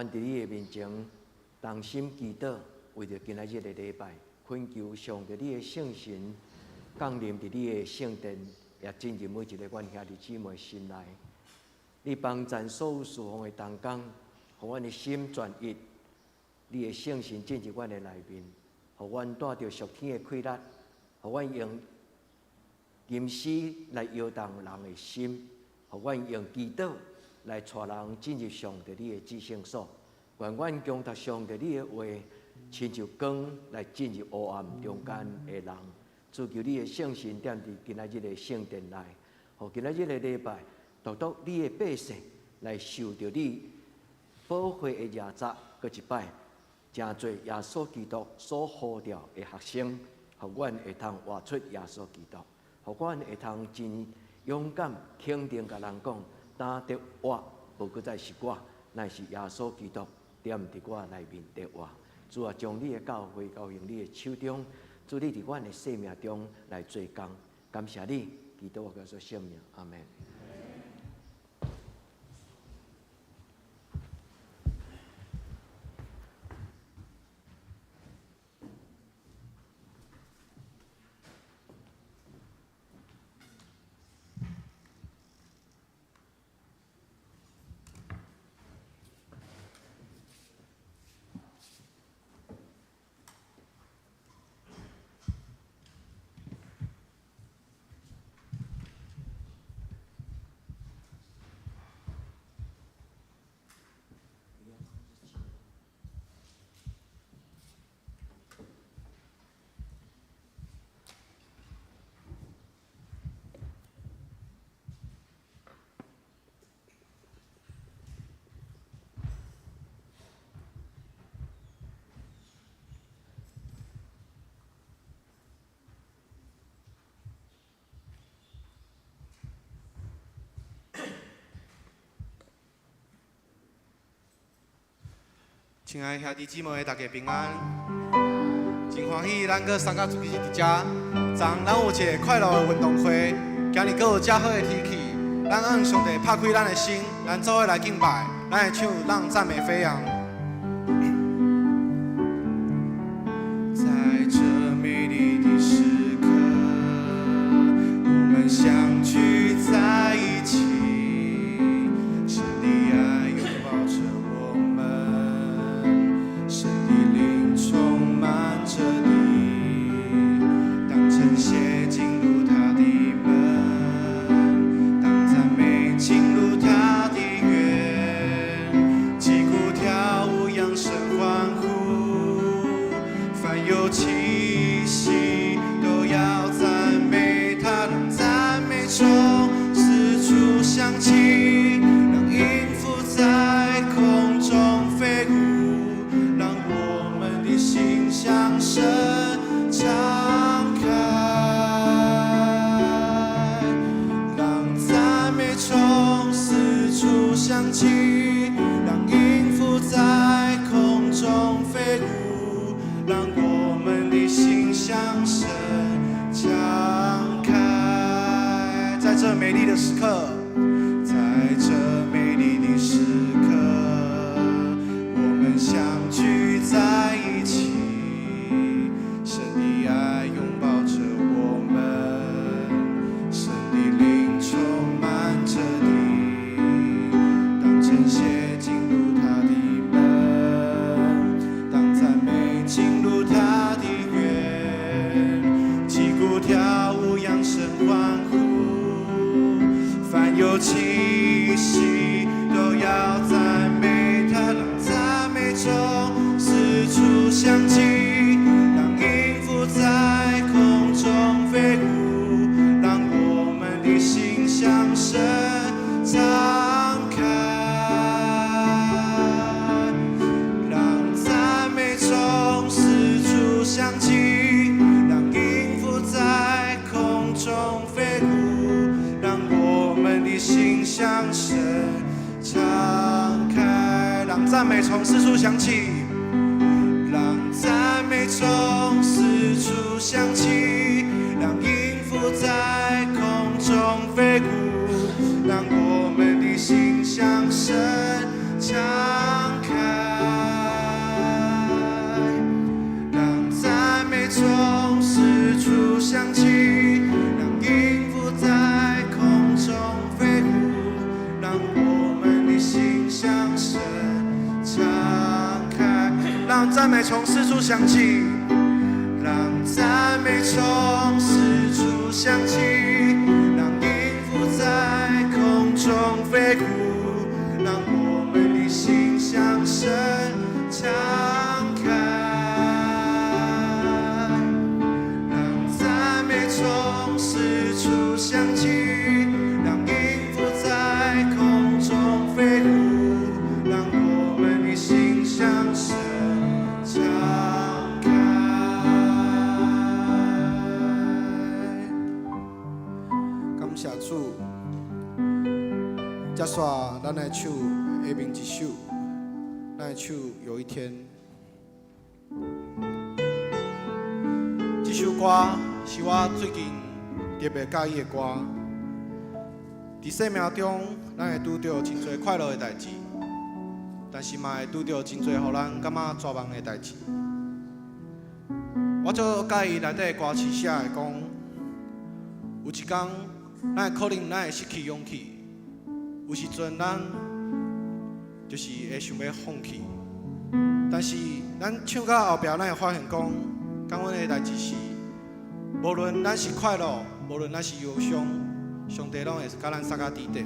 阮佇你的面前同心祈禱，為著今仔日的禮拜，懇求上帝你的聖神降臨佇你的聖殿，也進入每一个阮兄弟姊妹心內。你幫贊所有事奉的同工，予阮的心專一。你的聖神進入阮的內面，予阮帶著屬天的氣力，予阮用吟詩來搖動人的心，予阮用祈禱來帶人進入上帝你的至聖所。願阮恭讀上帝你的話，親像光來進入黑暗中間的人。主求你的聖神踮佇今仔日的聖殿內，予今仔日的禮拜，獨獨你的百姓來受著你寶血的驗察，閣一擺，成做耶穌基督所呼召的學生，予阮會通活出耶穌基督，予阮會通真勇敢肯定共人講，當得活，無閣再是我，乃是耶穌基督踮佇我內面得活。主啊，將你的教誨交予你的手中，主你佇阮的生命中來做工，感謝你，祈禱我叫做聖名，阿門。親愛兄弟姊妹，大家平安。真歡喜，咱閣三甲聚集佇遮。昨咱有一个快樂的運動會，今日閣有遮好的天氣，咱按上帝拍開咱的心，咱做伙來敬拜，咱會唱《讓讚美飛揚》。在這美麗的時刻，我們相聚在一起，神的愛擁抱著我們，神的靈充滿這地。當稱謝進入他的門，當讚美進入他的院，擊鼓跳舞，揚聲歡呼，凡有氣息都要讚美他，讓讚美從四處響起，讓音符在空中飛舞，讓我們的心向神敞開，讓讚美從四處響起，讓音符在空中飛舞，讓我們的心向神敞開。在這美麗的時刻，在這美麗的時刻，我們相聚在一起，神的愛擁抱著我們，神的靈充滿這地。當稱謝進入他的門，當讚美進入他的院，擊鼓跳舞，揚聲歡呼，凡有氣息都要讚美他，讓讚美從四處響起，讓音符在空中飛舞，讓我們的心向神敞開，讓讚美從四處響起，讓音符在空中飛舞，讓我們的心向神敞開，讓讚美從四處響起，讓讚美從四處響起，讓音符在空中飛舞，讓我們的心向神敞開。響起，讓讚美從四處響起，讓音符在空中飛舞，讓我們的心向神敞開，讓讚美從四處響起，讓音符在空中飛舞，讓我們的心向神敞開。感謝主，接續咱來唱下面一首，咱來唱有一天。這首歌是我最近特別佮意的歌。佇生命中，咱會拄著真濟快樂的代誌，但是嘛會拄著真濟予咱感覺絕望的代誌。我足佮意內底的歌詞寫的講，有一天，咱會可能咱會失去勇氣，有時陣咱就是會想欲放棄。但是咱唱到後壁，咱會發現講，感恩的代誌是，無論咱是快樂，無論咱是憂傷，上帝攏會共咱相佮佇底。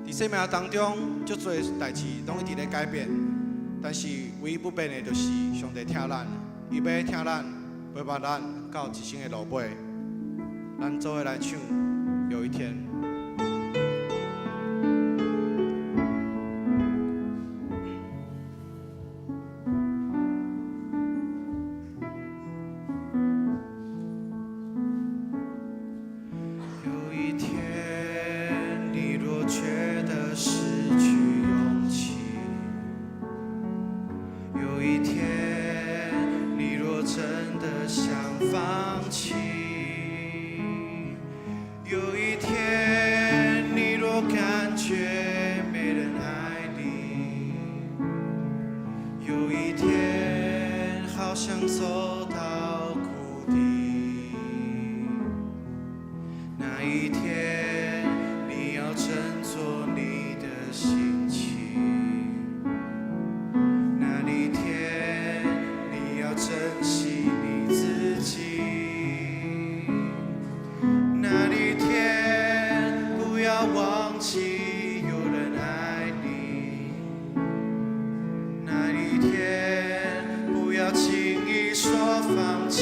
佇生命當中，足濟代誌攏一直咧改變，但是唯一不變的就是上帝疼咱，伊欲疼咱，陪伴咱到一生的路尾。咱做伙來唱，有一天。有一天，你若覺得失去勇氣；有一天，你若真的想放棄；有一天，你若感覺沒人愛你；有一天，好像走到谷底。那一天，你要振作你的心情；那一天，你要珍惜你自己；那一天，不要忘記有人愛你；那一天，不要輕易說放棄。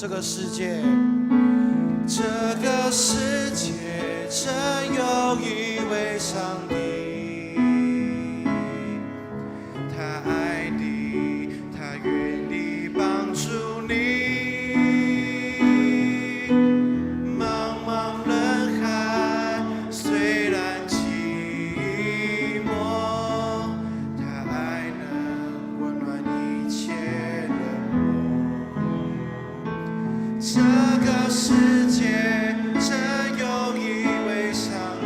這個世界，這個世界真有一位上帝，他愛你，他願意幫助你。茫茫人海，雖然寂寞，他愛能溫暖一切冷漠。這個世界真有一位上帝，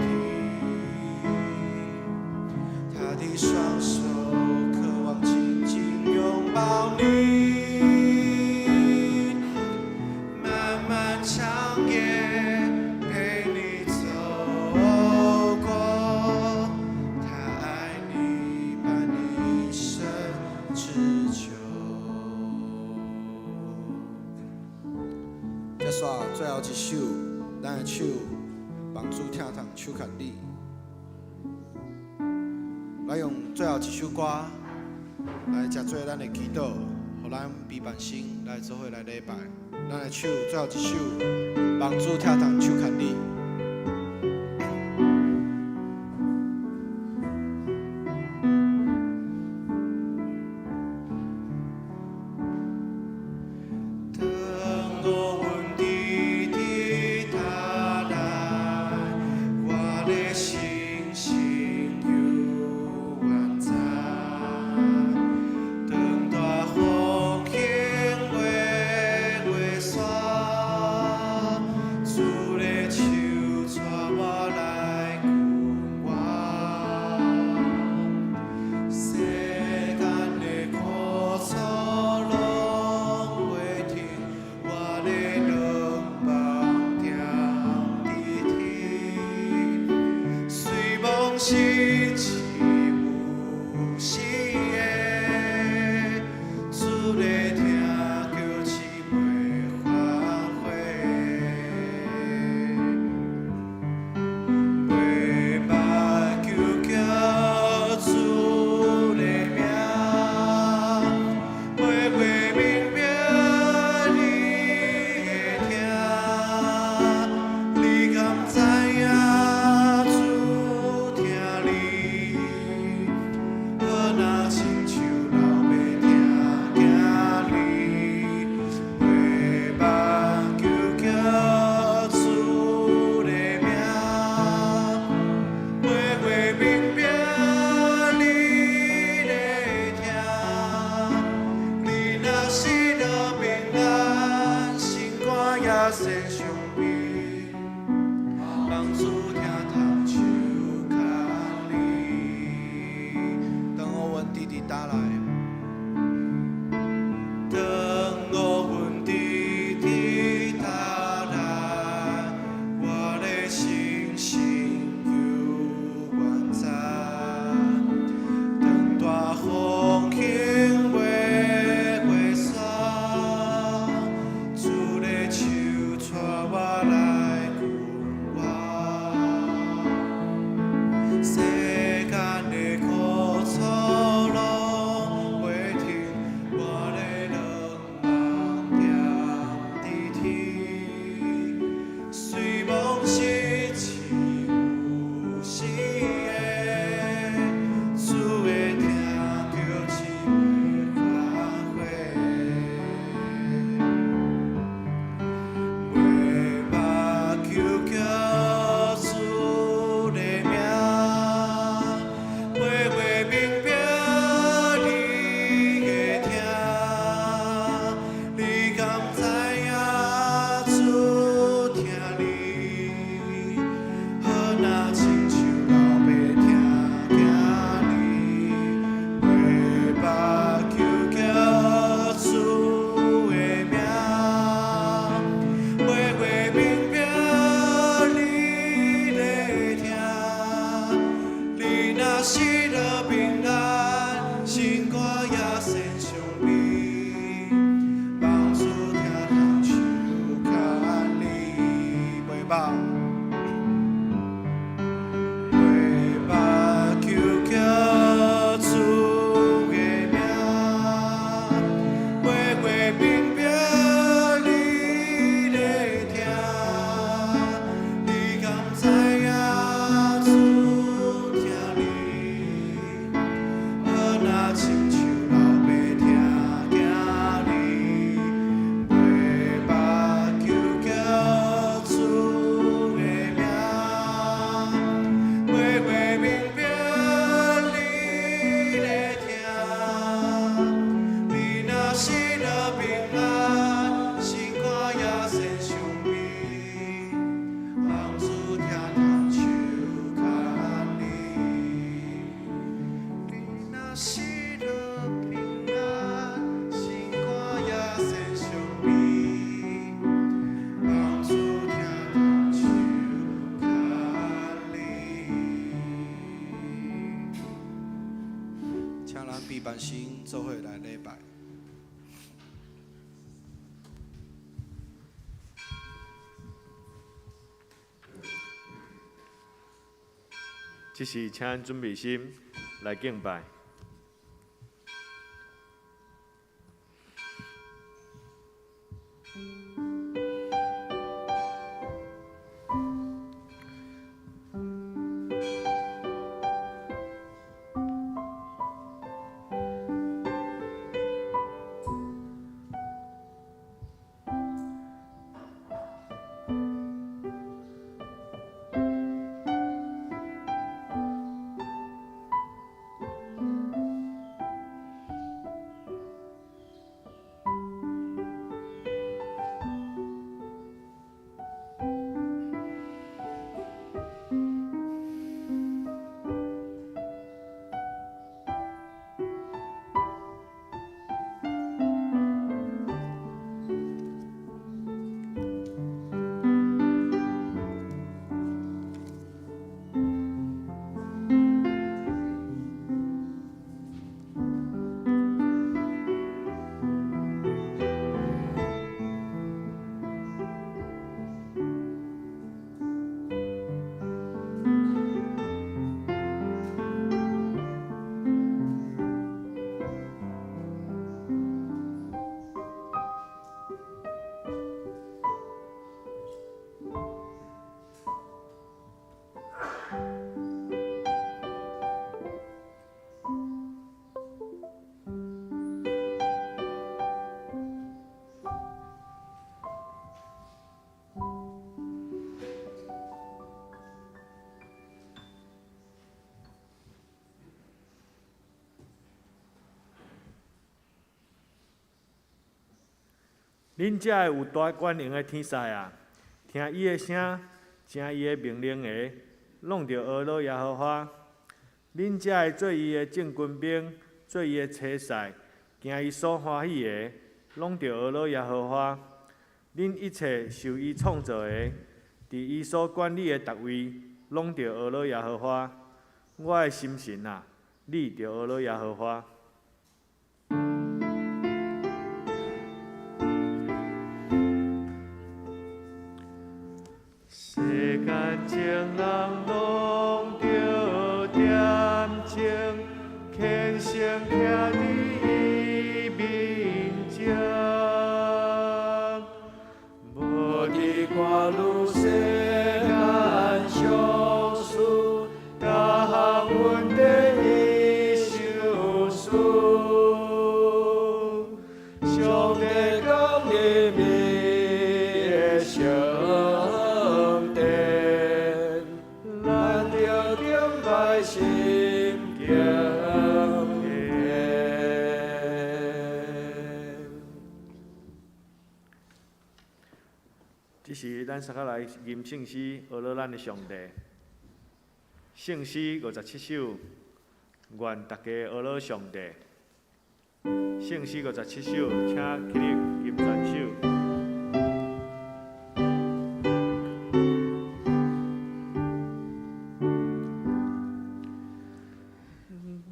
他的雙手渴望緊緊擁抱你，漫漫長夜陪你走過，他愛你伴你一生之久。接續最後一首，咱的手望主疼痛手牽你，來用最後一首歌來成做咱的祈禱，予咱比半生來做伙來禮拜。咱的手最後一首，望主疼痛手牽你。當我阮佇佇塔內，我的心心猶原在。當大風興袂過山，主的手帶我來顧我。世間的苦楚攏袂停，我的兩夢定佇天。雖罔是一有時的，主的疼叫姊妹反悔。袂目求叫主的名，每回明白你的疼，你敢知影主疼你？好若親像老爸疼囝兒，袂目求叫主的名，每回明白你的疼，你若是落平安，心肝也先傷悲，望主疼痛手牽你。當烏雲直直打來，當烏雲直直打來，我的心心猶原在。當大風興袂過山，主的手帶我全心做伙來禮拜。這時，請咱準備心來敬拜。恁遮的有大權能的天使啊，聽伊的聲，聽伊的命令的，攏著呵咾耶和華。恁遮的做伊的正軍兵，做伊的差使，行伊所歡喜的，攏著呵咾耶和華。恁一切受伊創造的，佇伊所管理的逐位，攏著呵咾耶和華。我的心神啊，你著呵咾耶和華。世間眾人攏著恬靜，虔誠徛佇伊面前，無佇看汝世間相似，逐項問題伊想事，上帝降臨伊的聖殿，咱著敬拜心敬虔。這時，咱三個來吟聖詩，呵咾咱的上帝。聖詩57首，願大家呵咾上帝。聖詩57首，請起立吟全首。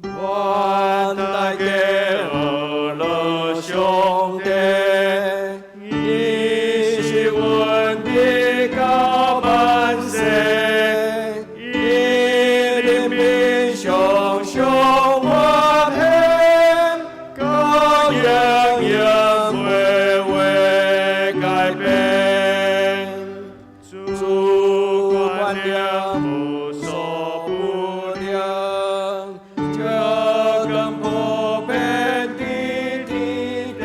願大家呵咾上帝，伊是阮的到萬世，伊人民常常歡喜，到永遠袂會改變。主權能無所不能，這光普遍佇天地，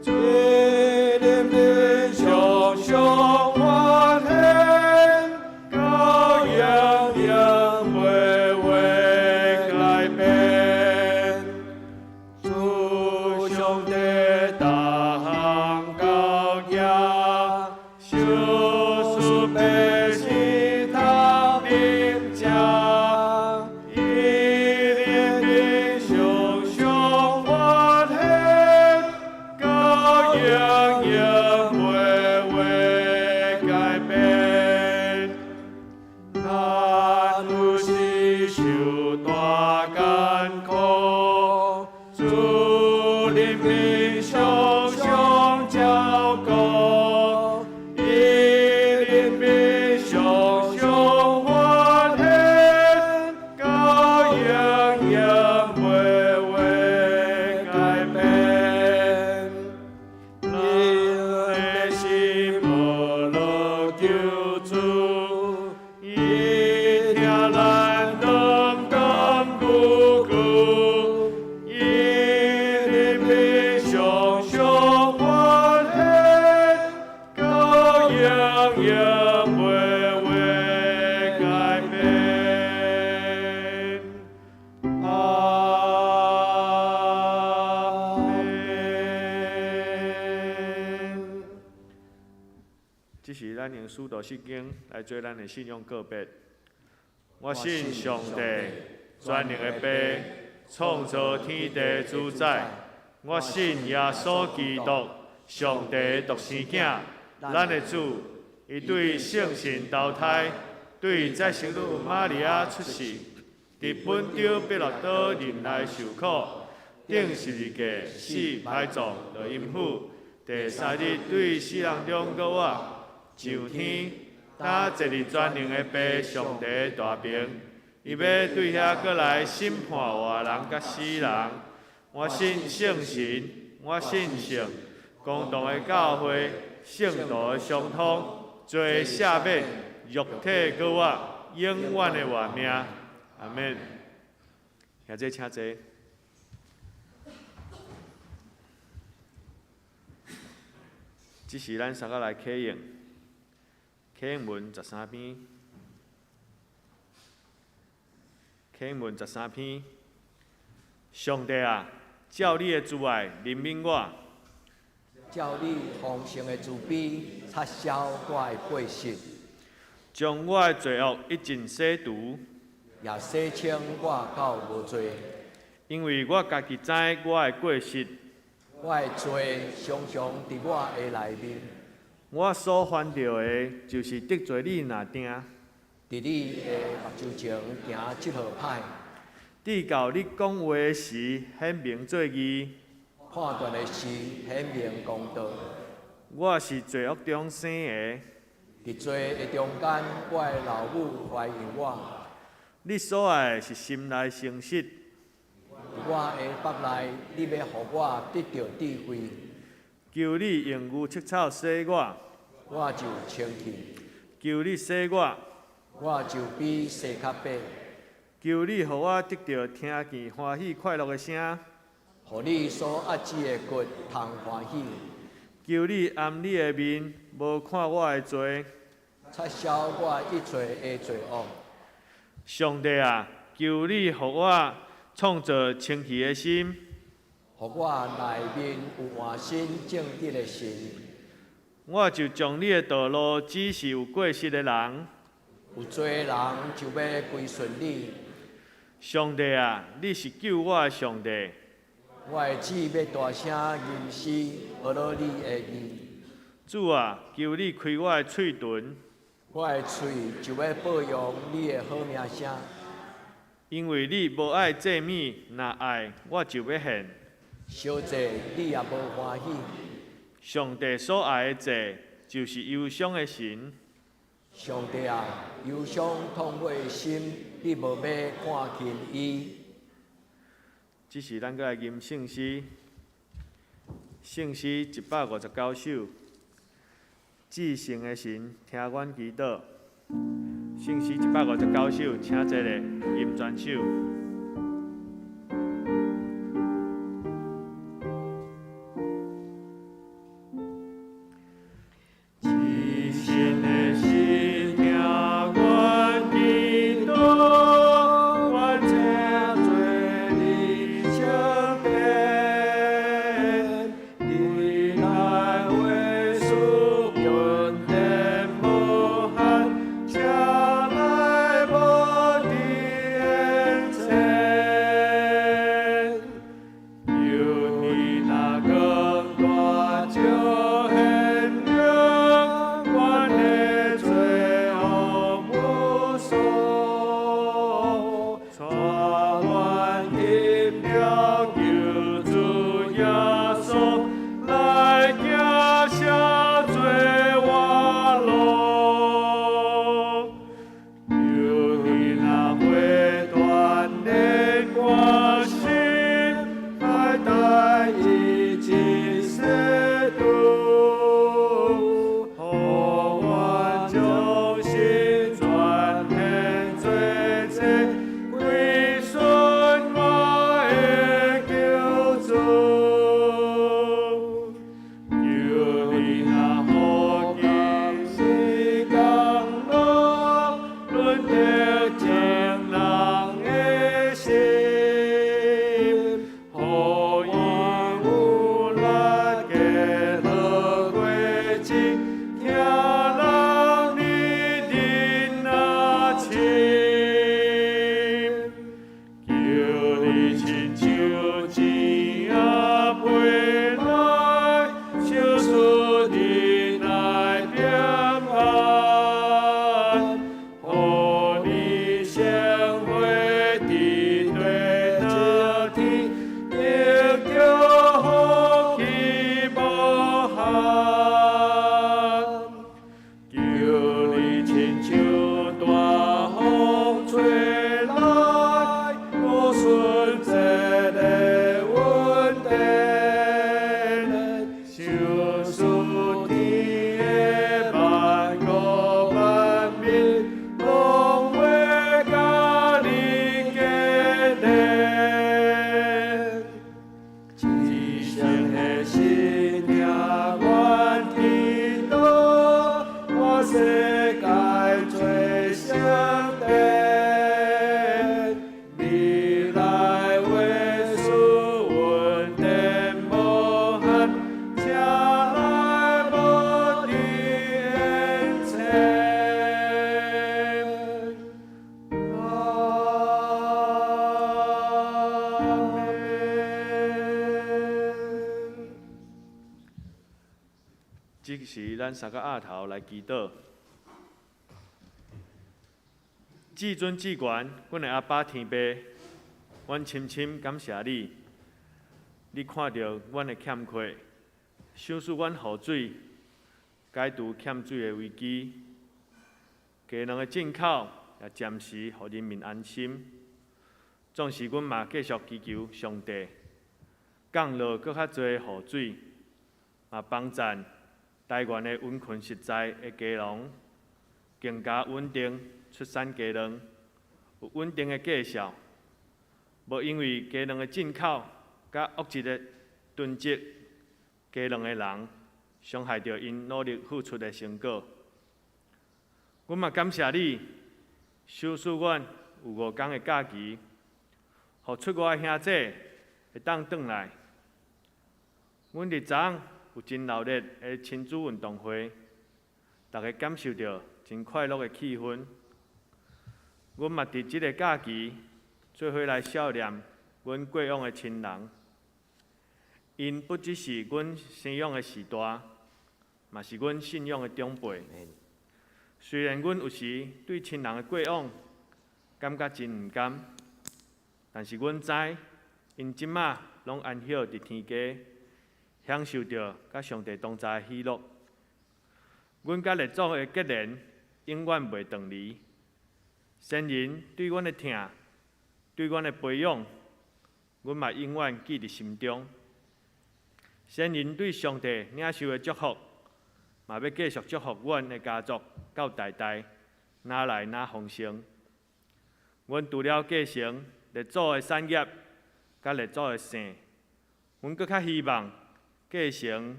主人民常常歡喜，到永遠袂會改變。主上帝大項高舉，受賜百姓頭頂者，伊人民常常歡喜，到永遠袂這時咱用使徒信經來做咱的信仰告別。我信上帝，全能的父，創造天地主宰。我信耶穌基督，上帝獨生囝，咱的主。伊對聖神投胎，對再生女瑪利亞出世，佇本丟彼拉多忍耐受苦，釘十字架死埋葬落陰府，第三日對死人中閣活，上天，搭坐佇全能的父上帝大爿，伊欲對遐閣來審判活人佮死人。我信聖神，我信聖公同的教會，聖徒的相通，罪赦免，肉體閣活，永遠的活命。阿們。兄弟請坐。這時咱三個來啟應，啟應文十三篇，啟應文十三篇。上帝啊，照你的慈愛憐憫我，照你豐盛的慈悲擦消我的過失，將我的罪惡一盡洗除，也洗清我到無罪。因為我家己知我的過失，我的罪常常佇我的內面。我所犯著的，就是得罪你爾定。佇你的目睭前行這號歹。直到你講話時顯明做義，判斷的時顯明公道。我是罪惡中生的，佇罪的中間，我的老母懷孕我。你所愛的是心內誠實。我的腹內，你欲予我得著智慧。求你用牛搋草洗我，我就清氣。求你洗我，我就比雪較白。求你予我得著聽見歡喜快樂的聲，予你所壓制的骨通歡喜。求你掩你的面，無看我的罪，擦消我一切的罪惡。上帝啊，求你予我創造清氣的心，予我內面有換新正直的心。我就將你的道路指示有過失的人，有罪的人就欲歸順你。上帝啊，你是救我的上帝。我的舌欲大聲吟詩，呵咾你的義。主啊，求你開我的喙唇，我的喙就欲報揚你的好名聲。因為你無愛祭物，若愛我就欲獻。燒祭你也無歡喜。上帝所愛的祭，就是憂傷的神。上帝啊，憂傷痛悔的心，你無欲看輕伊。這時咱閣來吟聖詩，聖詩159首。至聖的神，聽阮祈禱。聖詩159首，請坐咧，吟全首。至聖的神，聽阮祈禱，阮請做你聖殿，你來話事恩典無限，請來無佇眼前。這時，咱三個額頭來祈禱。至尊至懸，阮的阿爸天父，阮深深感謝你。你看著阮的欠缺，賞賜阮雨水，解除欠水的危機。雞卵的進口也暫時予人民安心。縱使阮嘛繼續祈求上帝降落閣較濟雨水，嘛幫贊台灣的溫困實在的雞農更加穩定出產雞卵，有穩定的價數，無因為雞卵的進口佮惡質的囤積雞卵的人，傷害著𪜶努力付出的成果。阮嘛感謝你，賞賜阮有5工的假期，予出外的兄弟會當轉來。阮佇昨昏有真鬧熱的親子運動會，逐家感受著真快樂的氣氛。阮嘛佇這个假期做伙來數念阮過往的親人，𪜶不只是阮生養的序大，嘛是阮信仰的長輩。雖然阮有時對親人的過往感覺真毋甘，但是阮知𪜶這馬攏安歇佇天家，享受著佮上帝同在的喜樂。阮佮列祖的結連永遠袂斷離。先人對阮的疼，對阮的培養，阮嘛永遠記佇心中。先人對上帝領受的祝福，嘛欲繼續祝福阮的家族到代代，哪來哪豐盛。阮除了繼承列祖的產業，佮列祖的姓，阮閣較希望繼承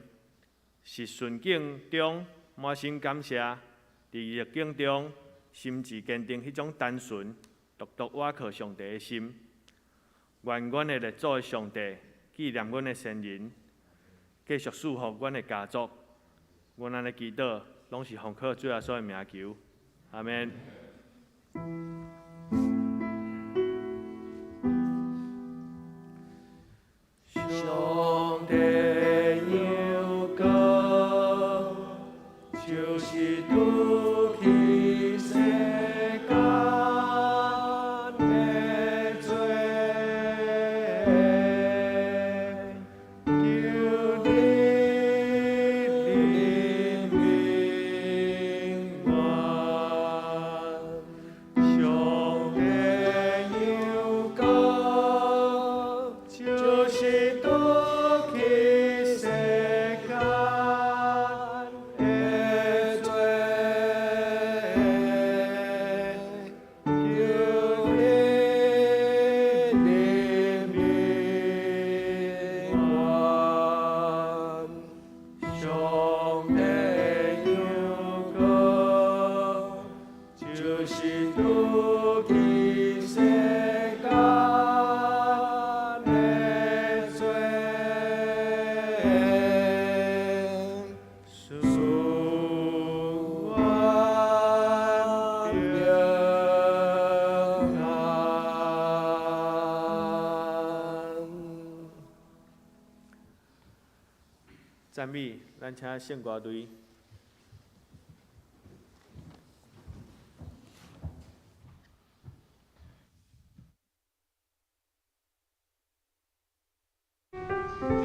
是順境中滿心感謝，佇逆境中心志堅定彼種單純、獨獨倚靠上帝的心。願阮的列祖的上帝紀念阮的先人，繼續賜福阮的家族。阮按呢祈禱，攏是奉靠主耶穌的名求，阿們。上帝羊羔，就是除去世間的罪，求你憐憫阮。上帝羊羔，就是除去世間的罪，求你憐憫阮。上帝羊羔，就是除去世間的罪，賜阮平安。讚美，咱請聖歌隊。我是你。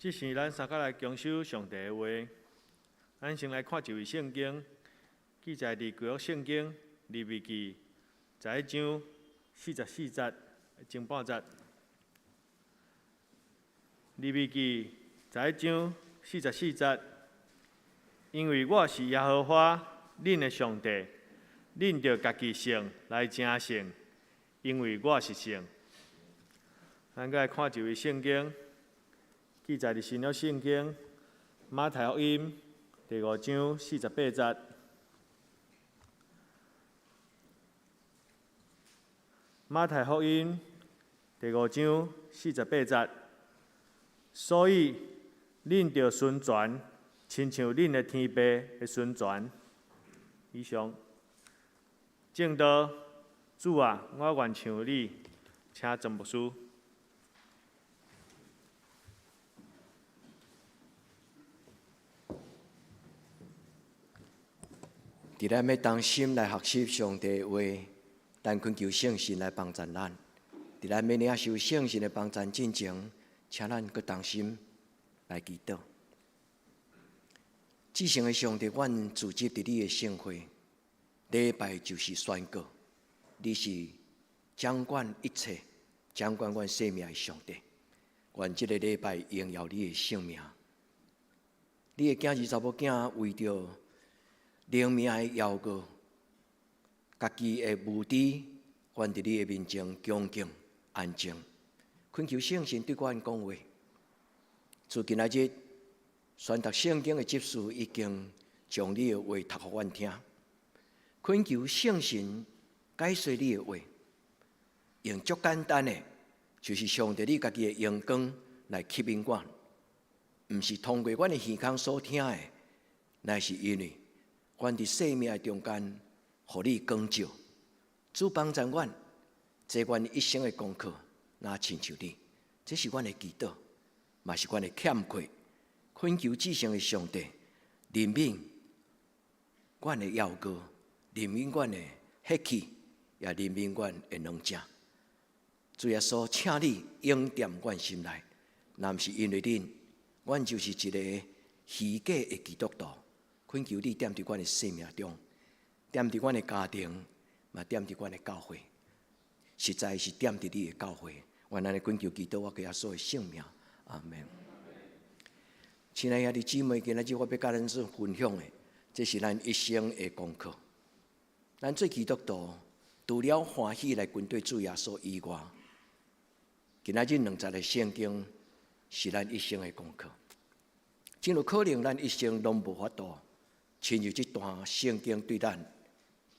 這是咱三個來恭守上帝的話。咱先來看一位聖經，記載佇舊約聖經利未記11章44節前半節。利未記11章44節，因為我是耶和華恁的上帝，恁著家己聖來成聖，因為我是聖。咱閣來看一位聖經，記載佇新約聖經馬太福音第5章48節。馬太福音第五章四十八節，所以恁著純全，親像恁的天父的純全。以上，證道，主啊，我願像你，請莊牧師。佇咱欲同心來學習上帝的話，咱懇求聖神來幫贊咱。佇咱欲領受聖神的幫贊進前，請咱閣同心來祈禱。至聖的上帝，阮聚集佇你的聖會，禮拜就是宣告，你是掌管一切、掌管阮生命的上帝。願這个禮拜榮耀你的聖名。你的囝兒查某囝為著靈命的枵餓，家己的無知，願佇你的面前恭敬安靜，懇求聖神對阮講話。自今仔日宣讀聖經的執事已經將你的話讀予阮聽，懇求聖神解說你的話，用足簡單的，就是上帝你家己的榮光來吸引阮，毋是通過阮的耳孔所聽的，乃是因為阮佇生命的中間，予你光照，主幫助阮，這阮一生的功課，若親像你，這是阮的祈禱，嘛是阮的欠缺。懇求至聖的上帝，憐憫阮的枵餓，憐憫阮的血氣，也憐憫阮的軟弱。主耶穌，請你永踮阮心內，若毋是因為恁，阮就是一個虛假的基督徒。懇求你踮佇阮的生命中，踮佇阮的家庭，嘛踮佇阮的教會，實在是踮佇你的教會。願咱的懇求祈禱，我耶穌的聖名，阿門。親愛兄弟姊妹，今仔日我欲佮咱做分享的，這是咱一生的功課。咱做基督徒，除了歡喜來跟隨主耶穌以外，今仔日兩節的聖經是咱一生的功課。真有可能咱一生攏無法度親像這段聖經對咱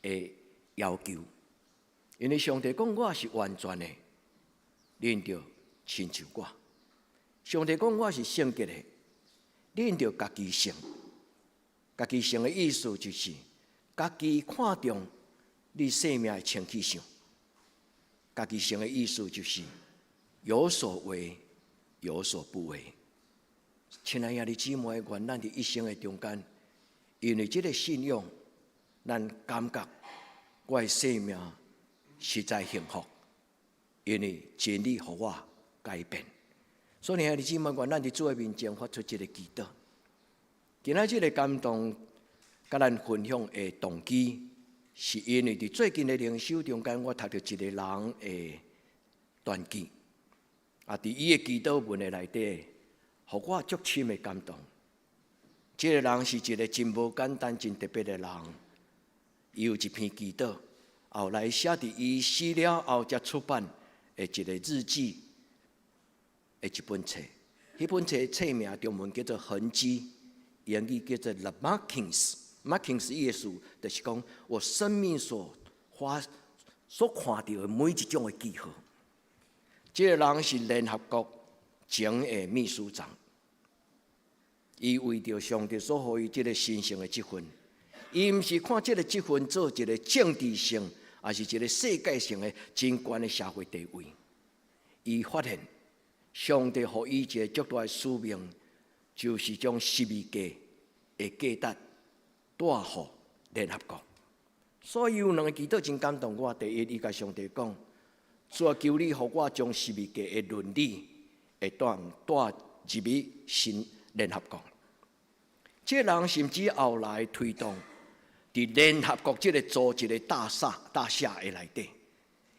的要求，因為上帝講我是完全的，恁著親像我；上帝講我是聖潔的，恁著家己聖。家己聖的意思就是家己看重你生命的清氣性。家己聖的意思就是有所為，有所不為。親愛兄弟姊妹，願咱佇一生的中間，因為這个信仰，咱感覺我的生命實在幸福，因為真理予我改變。所以兄弟姊妹，願咱佇主的面前發出這个祈禱。今仔日的感動，佮咱分享的動機，是因為佇最近的靈修中間，我讀著一個人的傳記，啊，佇伊的祈禱文的內底，予我足深的感動。這个人是一个真無簡單、真特別的人。伊有一篇祈禱，後來寫佇伊死了後才出版的一个日記的一本冊。彼本冊冊名中文叫做《痕跡》，英語叫做《The Markings》。Markings 意思就是講我生命所發所看著的每一種的記號。這个人是聯合國前的秘書長。伊為著上帝所予伊這个神聖的職分，伊毋是看這个職分做一个政治性，抑是一个世界性的真懸的社會地位。伊發現上帝予伊一个足大的使命，就是將十字架的價值帶予聯合國。所以有兩个祈禱真感動我。第一，伊共上帝講：主啊，求你予我將十字架的倫理會當帶入去新聯合國。這個人甚至後來推動佇聯合國這個組織的大廈的內底，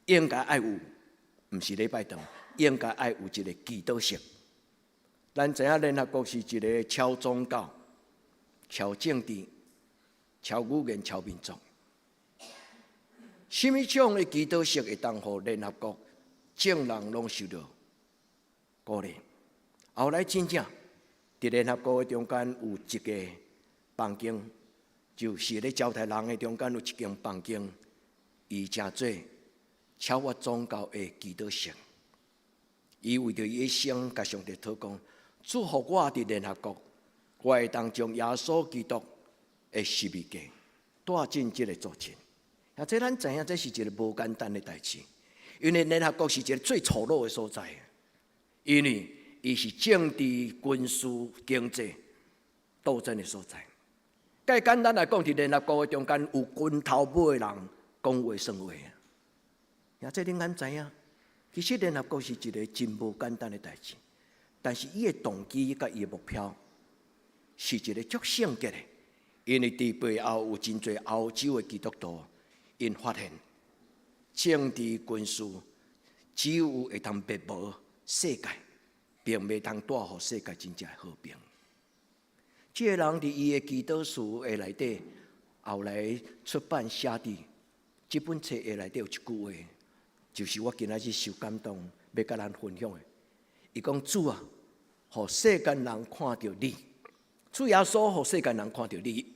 應該愛有，毋是禮拜堂，應該愛有一個祈禱室。咱知影聯合國是一個超宗教、超政治、超語言、超民族。啥物種的祈禱室會當予聯合國眾人攏受到鼓勵？後來真正佇聯合國的中間有一個房間，就是咧招待人的中間有一間房間，伊成做超越宗教的祈禱室。伊為著伊一生，共上帝禱告，祝福我佇聯合國，我會當將耶穌基督的十字架帶進這個組織。啊，這咱知影，這是一個無簡單的代誌，因為聯合國是一個最粗魯的所在，因為伊是政治、軍事、經濟鬥爭的所在。較簡單來講，佇聯合國的中間有拳頭尾的人講話算話啊！這恁敢知影？其實聯合國是一個真無簡單的代誌，但是伊的動機佮伊的目標是一個足聖潔的，因為佇背後有真濟歐洲的基督徒。𪜶發現政治軍事只有會當滅無世界，並袂通帶予世界真正和平。這個人佇伊的祈禱書的內底，後來出版寫佇這本冊的內底有一句話，就是我今仔日受感動，欲共咱分享的。伊講，主啊，予世間人看著你，主耶穌予世間人看著你，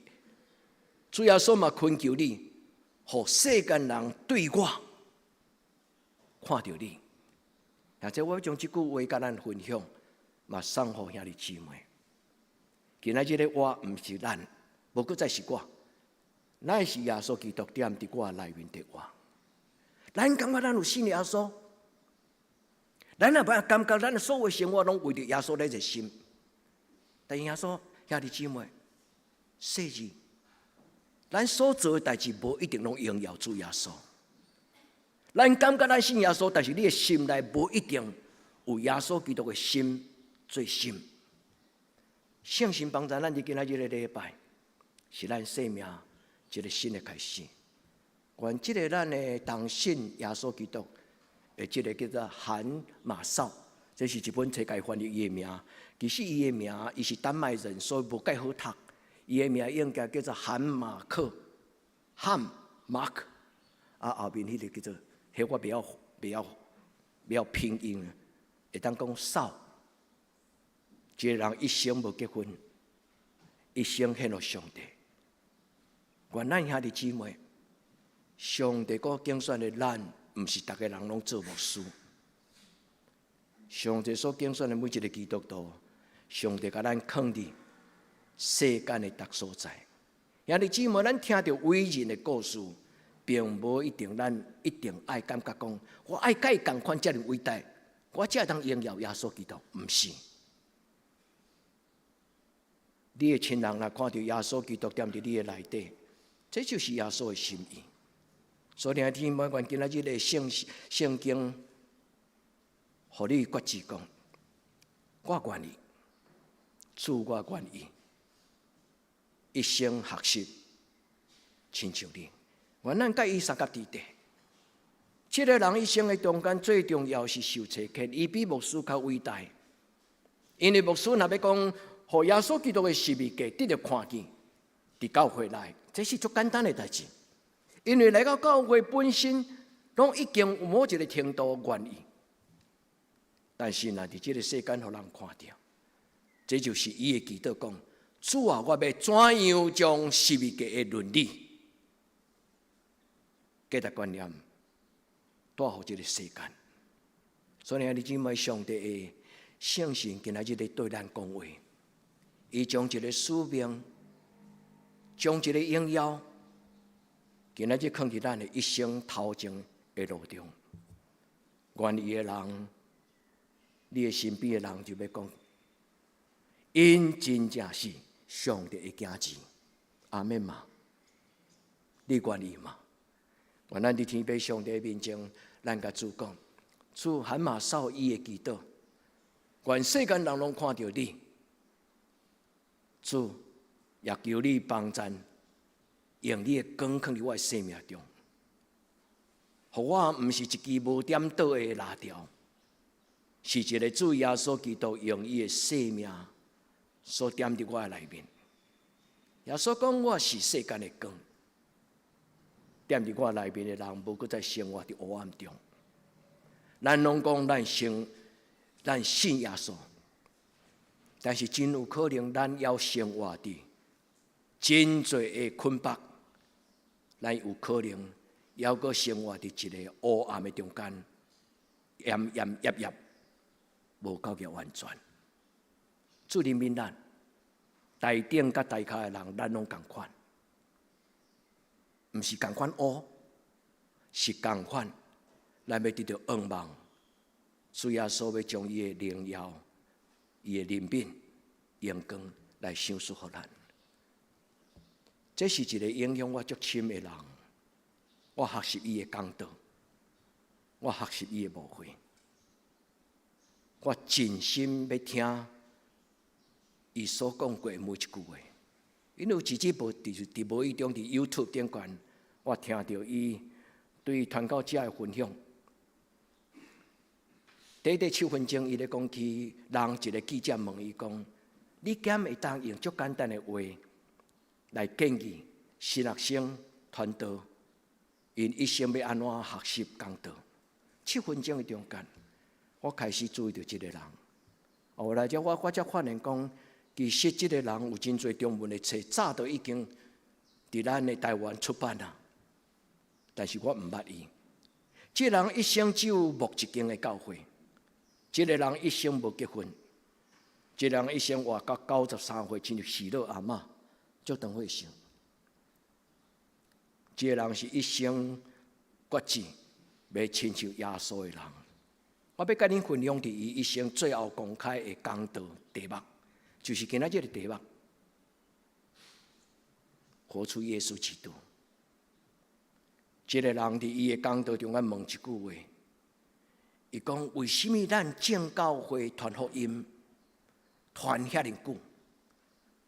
主耶穌嘛懇求你，予世間人對我看著你。或者我將這句話共咱分享，嘛送予兄弟姊妹。今仔日的我毋是咱，無閣再是我，乃是耶穌基督踮佇我內面的活。咱感覺咱有信耶穌，咱若欲感覺咱的所有生活攏為著耶穌咧熱心。但耶穌兄弟姊妹，細膩，咱所做的代誌無一定攏榮耀主耶穌。咱感覺咱信耶穌，但是你的心內無一定有耶穌基督的心做心。聖神幫助咱佇今仔日的禮拜，是咱生命一個新的開始。願這個咱的同信耶穌基督的這個叫做韓馬紹，這是一本冊共伊翻譯伊的名。其實伊的名，伊是丹麥人，所以無蓋好讀。伊的名應該叫做韓馬克，漢馬克。啊，後面彼個叫做，彼我袂曉拼音，會當講掃。這個人一生無結婚，一生獻予上帝。願咱兄弟姊妹，上帝所揀選的咱，毋是逐个人攏做牧師。上帝所揀選的每一個基督徒，上帝共咱囥佇世間的逐所在。兄弟姊妹，咱聽著偉人的故事，並無一定咱一定愛感覺講，我愛共伊仝款遮爾偉大，我才會當榮耀耶穌基督，毋是。你的親人若看著耶穌基督踮佇你的內底，這就是耶穌的心意。所以，兄弟姊妹，願今仔日的聖經，予你決志講，我願意，主我願意，一生學習，親像你。願咱佮伊相佮佇底。這個人一生的中間最重要是受差遣，伊比牧師較偉大。因為牧師若欲講，予耶穌基督的十字架得著看見，佇教會內，這是足簡單的代誌。因為來到教會本身，攏已經有某一個程度願意。但是若佇這個世間予人看著，這就是伊的祈禱講：主啊，我欲怎樣將十字架的倫理、價值觀念帶予這個世間？所以，兄弟姊妹，上帝的聖神今仔日咧對咱講話，伊將一個使命，將一個榮耀，今仔日囥佇咱的一生頭前的路中。願意的人，你的身邊的人就欲講，𪜶真正是上帝的囝兒，阿們嗎？你願意嗎？願咱佇天父上帝面前，咱共主講，主韓馬紹伊的祈禱，願世間人攏看著你。主，也求你幫贊，用你的光囥佇我的生命中，予我毋是一支無點桌的蠟燭，是一个主耶穌基督用伊的生命所點佇我的內面。耶穌講，我是世間的光，點佇我內面的人，無閣再生活佇黑暗中。咱攏講咱信，咱信耶穌，但是真有可能咱猶生活佇真濟的捆綁，咱有可能猶閣生活佇一个黑暗的中間，奄奄揜揜，無夠個完全。主憐憫咱，台頂佮台跤的人，咱攏仝款，毋是仝款烏，是仝款。咱欲得著仰望，主耶穌欲將伊的榮耀、伊的憐憫、榮光來賞賜予咱。這是一个影響我足深的人，我學習伊的講道，我學習伊的牧會，我盡心欲聽伊所講過的每一句話。因為有一節無佇佇無意中佇 YouTube 頂懸，我聽著伊對傳教者的分享。短短7分鐘，伊咧講起，人一个記者問伊講：你敢會當用足簡單的話來建議神學生傳道，𪜶一生欲按怎學習講道？7分鐘的中間，我開始注意著這个人。後來才我才發現講，其實這个人有真濟中文的冊，早都已經佇咱的台灣出版啊。但是我毋捌伊。這个人一生只有牧一間的教會。這个人一生無結婚，這个人一生活到93歲，親像喜樂阿嬤，足長歲壽。這个人是一生決志欲親像耶穌的人。我欲佮恁分享佇伊一生最後公開的講道題目，就是今仔這个題目：活出耶穌基督。這个人佇伊的講道中間問一句話。伊講：為啥物咱正教會傳福音傳遐爾久，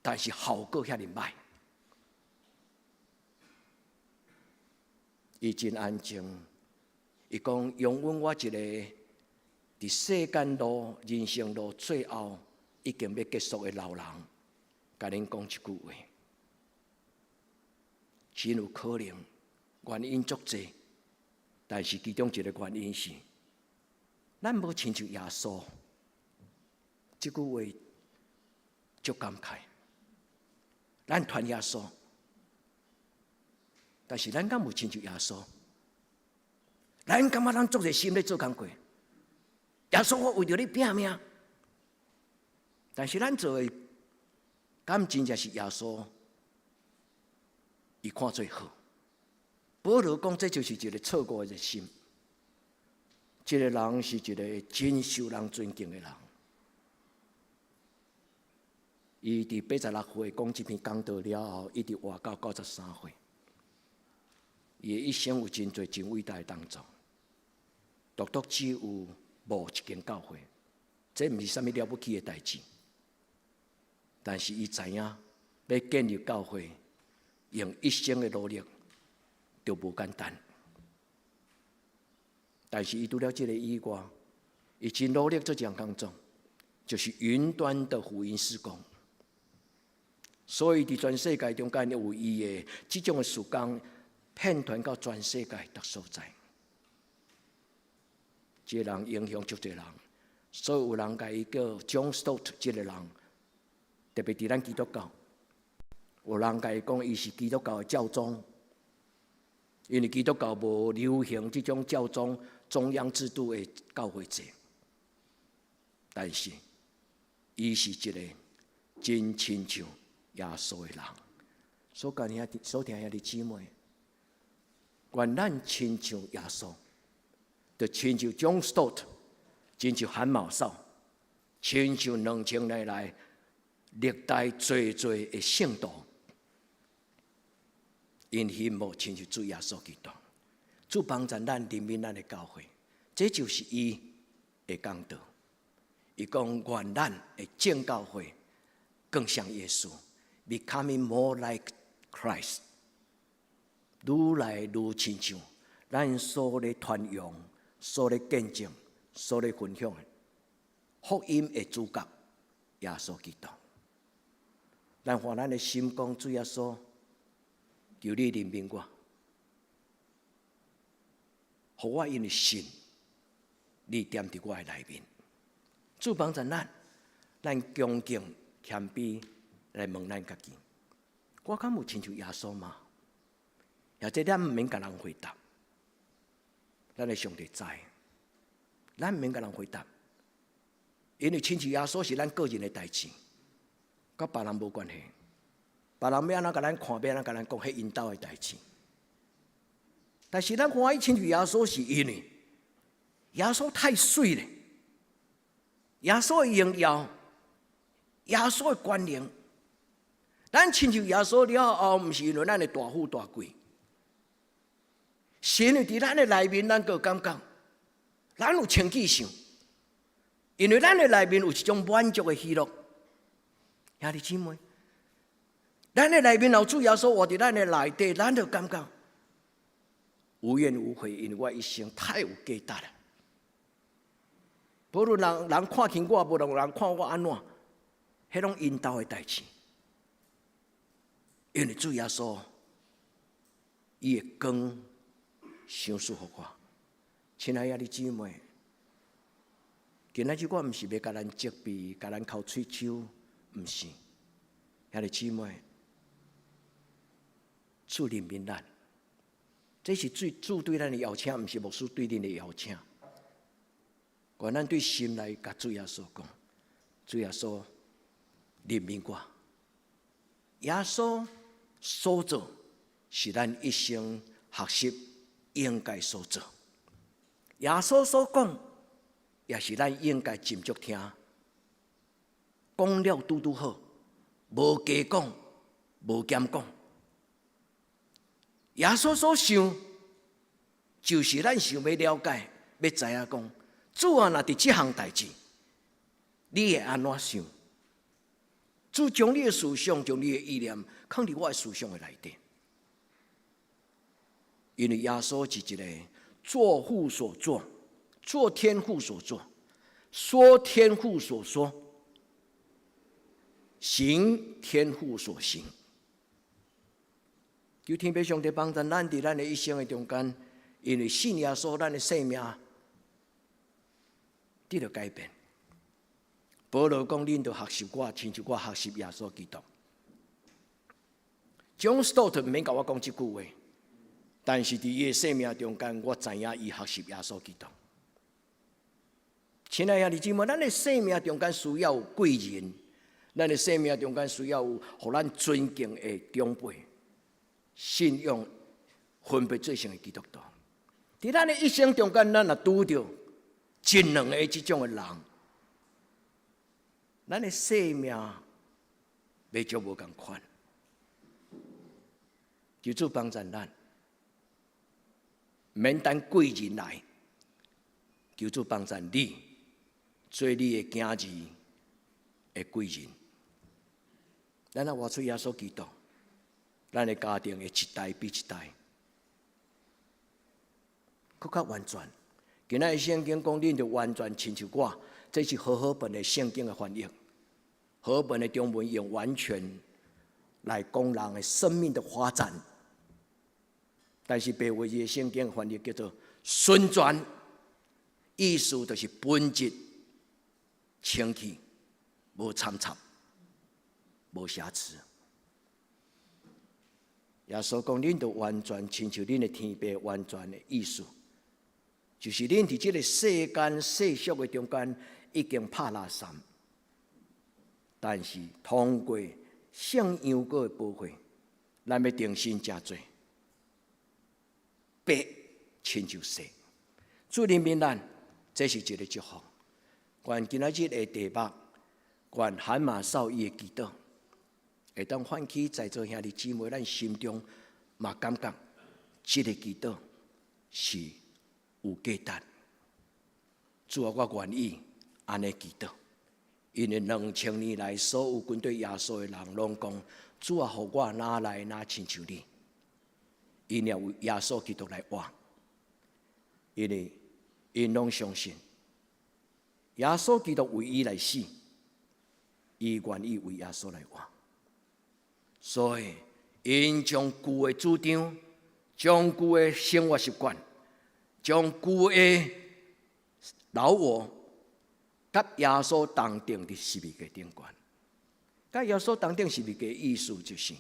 但是效果遐爾䆀？伊真安靜。伊講：容許我一个佇世間路、人生路最後已經欲結束的老人，共恁講一句話。真有可能原因足濟，但是其中一个原因是，咱無親像耶穌。這句話足感慨。咱傳耶穌，但是咱敢有親像耶穌？咱感覺咱足熱心咧做工課，耶穌，我為著你拚命，但是咱做的，敢真正是耶穌？伊看做好。保羅講，這就是一个錯誤的熱心。這个人是一个真受人尊敬的人。伊佇86歲講這篇講道了後，一直活到93歲。伊的一生有真濟真偉大的工作，獨獨只有牧一間教會，這毋是啥物了不起的代誌。但是伊知影，欲建立教會，用一生的努力，就無簡單。但是伊除了這个以外，伊真努力做一項工作，就是雲端的福音事工。所以佇全世界中間有伊的這種的事工，遍傳到全世界逐所在。這个人影響足濟人，所以有人共伊叫 John Stott 這个人，特別佇咱基督教，有人共伊講伊是基督教的教宗，因為基督教無流行這種教宗中央制度的教會制，但是伊是一个真親像耶穌的人。所講兄弟，所聽兄弟姊妹，願咱親像耶穌，就親像 John Stott，親像韓茂嫂，親像2000年來歷代濟濟的聖徒，𪜶希望親像主耶穌基督，主幫助咱憐憫咱的教會，這就是伊的講道。伊講願咱的眾教會更像耶穌，becoming more like Christ，愈來愈親像咱所咧傳揚、所咧見證、所咧分享的福音的主角耶穌基督。咱換咱的心講，主耶穌，求你憐憫我，予我因為信，你踮佇我的內面。主幫助咱，咱恭敬謙卑來問咱家己：我敢有親像耶穌嗎？或者咱毋免共人回答，咱的上帝知，咱毋免共人回答，因為親像耶穌是咱個人的代誌，佮別人無關係。別人欲按怎共咱看，欲按怎共咱講，彼𪜶兜的代誌。但是咱歡喜親像耶穌，是因為耶穌太媠咧，耶穌的榮耀，耶穌的權能，咱親像耶穌了後，毋是因為咱的大富大貴，是因為佇咱的內面，咱閣有感覺，咱有清氣想，因為咱的內面有一種滿足的喜樂。兄弟姊妹，咱的內面有主耶穌活佇咱的內底，咱就感覺無怨無悔，因為我一生太有價值了。無論人人看輕我，無論人看我按怎，彼攏𪜶兜的代誌。因為主耶穌，伊的光傷舒服我。親愛的兄弟姊妹，今仔日我毋是欲共咱責備，共咱剾喙鬚，毋是。兄弟姊妹，主憐憫咱，這是主主對咱的邀請，毋是牧師對恁的邀請。願咱對心內共主耶穌講，主耶穌憐憫我。耶穌所做是咱一生學習應該所做。耶穌所講，也是咱應該斟酌聽。講了拄拄好，無加講，無減講。耶穌所想，就是咱想欲了解、欲知影講。主啊，若佇這項代誌，你會按怎想？主將你的思想、將你的意念，囥佇我的思想的內底。因為耶穌是一個做父所做、做天父所做、說天父所說、行天父所行。求天父上帝幫助咱佇咱的一生的中間，因為信耶穌，咱的生命得著改變。保羅講：恁著學習我，親像我學習耶穌基督。John Stott 毋免共我講這句話，但是佇伊的生命中間，我知影伊學習耶穌基督。親愛的兄弟姊妹，咱的生命中間需要有貴人，咱的生命中間需要有予咱尊敬的長輩，信仰分別做聖的基督徒。佇咱的一生中間，咱若拄著一兩个這種的人，咱的生命袂足無仝款。求主幫助咱，免等貴人來，求主幫助你，做你的囝兒的貴人。咱若活出耶穌基督，咱的家庭會一代比一代閣較完全。今仔日聖經講，恁著完全親像我，這是和合本的聖經的翻譯。和合本的中文用完全來講人的生命的發展，但是白話字的聖經翻譯叫做純全，意思就是本質清氣，無摻雜，無瑕疵。耶穌講，恁著完全親像恁的天父完全的意思，就是恁佇這个世間世俗的中間已經拍垃圾，但是通過聖羊羔的寶血，咱欲重新成做白親像雪。主憐憫咱，這是一个祝福。願今仔日的題目，願韓馬少伊的祈禱，會當喚起在座兄弟姊妹咱心中嘛感覺，這个祈禱是有價值。主啊，我願意按呢祈禱。因為2000年來，所有跟隨耶穌的人攏講：主啊，予我若來若親像你。𪜶也為耶穌基督來活，因為𪜶攏相信耶穌基督為伊來死，伊願意為耶穌來活。所以，𪜶將舊的主張、將舊的生活習慣、將舊的老我，佮耶穌同釘佇十字架頂懸。佮耶穌同釘十字架意思就是，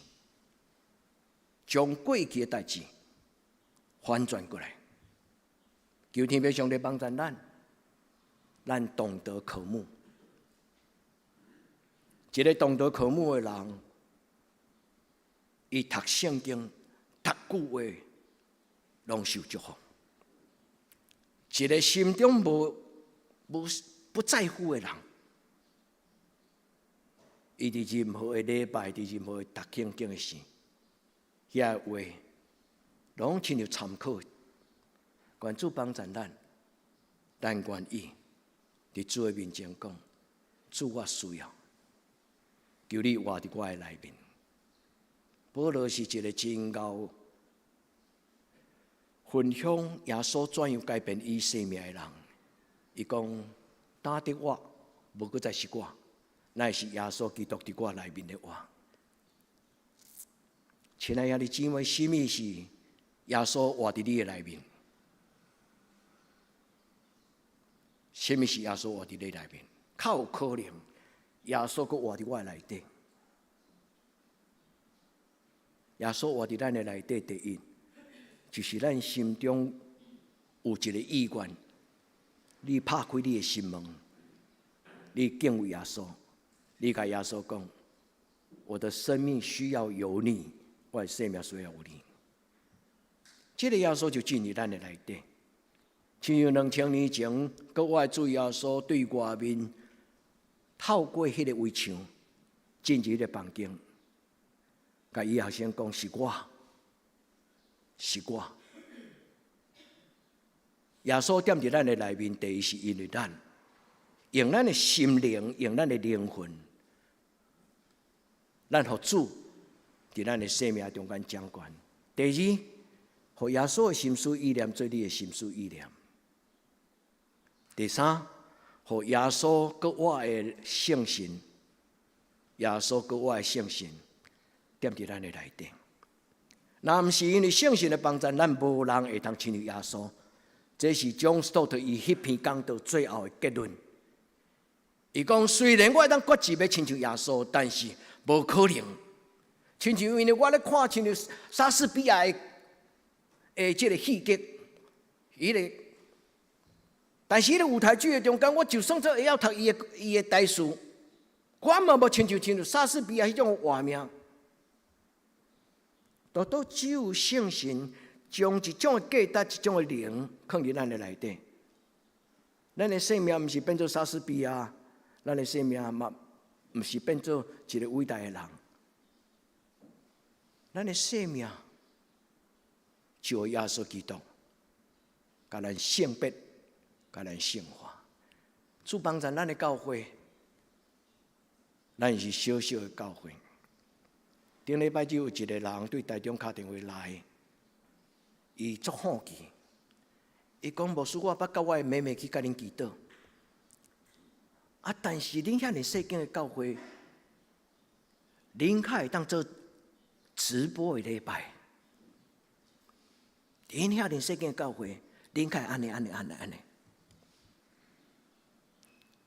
將過去的代誌反轉過來。求天父上帝幫助咱，咱懂得渴慕。一個懂得渴慕的人，伊讀聖經、讀句話，攏受祝福。一個心中無無不在乎的人，伊佇任何的禮拜，佇任何的讀聖經的時，遐個話攏親像參考。願主幫助咱，咱願意佇主的面前講：主，我需要，求你活佇我的內面。保羅是一個真𠢕分享耶穌怎樣改變伊生命的人。伊講：擔得我，無閣再是我，乃是耶穌基督佇我內面的活。親愛的兄弟姊妹，啥物是耶穌活佇你的內面？啥物是耶穌活佇你內面？較有可能耶穌閣活佇我內底。耶穌活佇咱的內底，第一就是咱心中有一個意願，你拍開你的心門，你敬畏耶穌，你共耶穌講：我的生命需要有你，我的生命需要有你。這個耶穌就進入咱的內底。親像2000年前，閣我的主耶穌對外面透過彼個圍牆進入彼個房間，共伊學生講：是我，是我。耶穌踮佇咱的內面，第一是因為咱用咱的心靈，用咱的靈魂，咱予主佇咱的生命中間掌權。第二，予耶穌的心思意念做你的心思意念。第三，予耶穌閣我的聖神，耶穌閣我的聖神踮佇咱的內底。若毋是因為聖神的幫助，咱無人會當親像耶穌。這是 John Stott 伊彼篇講道最後的結論。伊講，雖然我會當決志欲親像耶穌，但是無可能。親像因為我咧看，親像莎士比亞的這个戲劇，彼个，但是彼个舞台劇的中間，我就算做會曉讀伊的台詞，我嘛無親像莎士比亞彼種活命。都只有聖神將一種的價值、一種的靈，囥佇咱的內底。咱的生命毋是變做莎士比亞，咱的生命嘛毋是變做一个偉大的人。咱的生命就耶穌基督，共咱聖別，共咱聖化。主幫助咱的教會，咱是小小的教會。頂禮拜就有一個人對台中敲電話來，伊足好奇，伊講牧師，我捌佮我的妹妹去共恁祈禱。啊，但是恁遐爾細間的教會，恁較會當做直播的禮拜？恁遐爾細間教會，恁較會按呢按呢按呢按呢？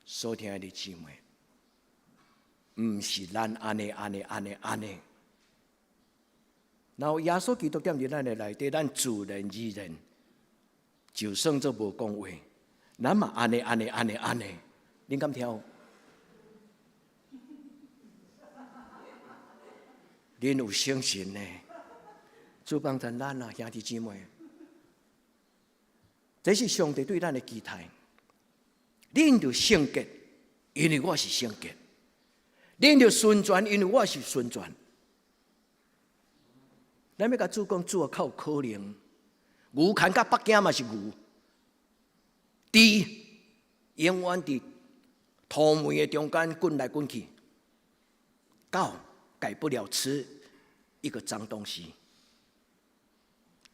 所聽的姊妹，毋是咱按呢按呢按呢按呢。然後耶穌基督踮佇咱的內底，咱自然而然就算做無講話，咱嘛按呢按呢按呢按呢，恁敢聽？恁有聖神呢？主幫助咱啊，兄弟姊妹，這是上帝對咱的期待。恁著聖潔，因為我是聖潔；恁著純全，因為我是純全。咱欲共主講，主啊，較有可能，牛牽到北京嘛是牛，豬永遠佇土糜的中間滾來滾去，狗改不了吃一個髒東西。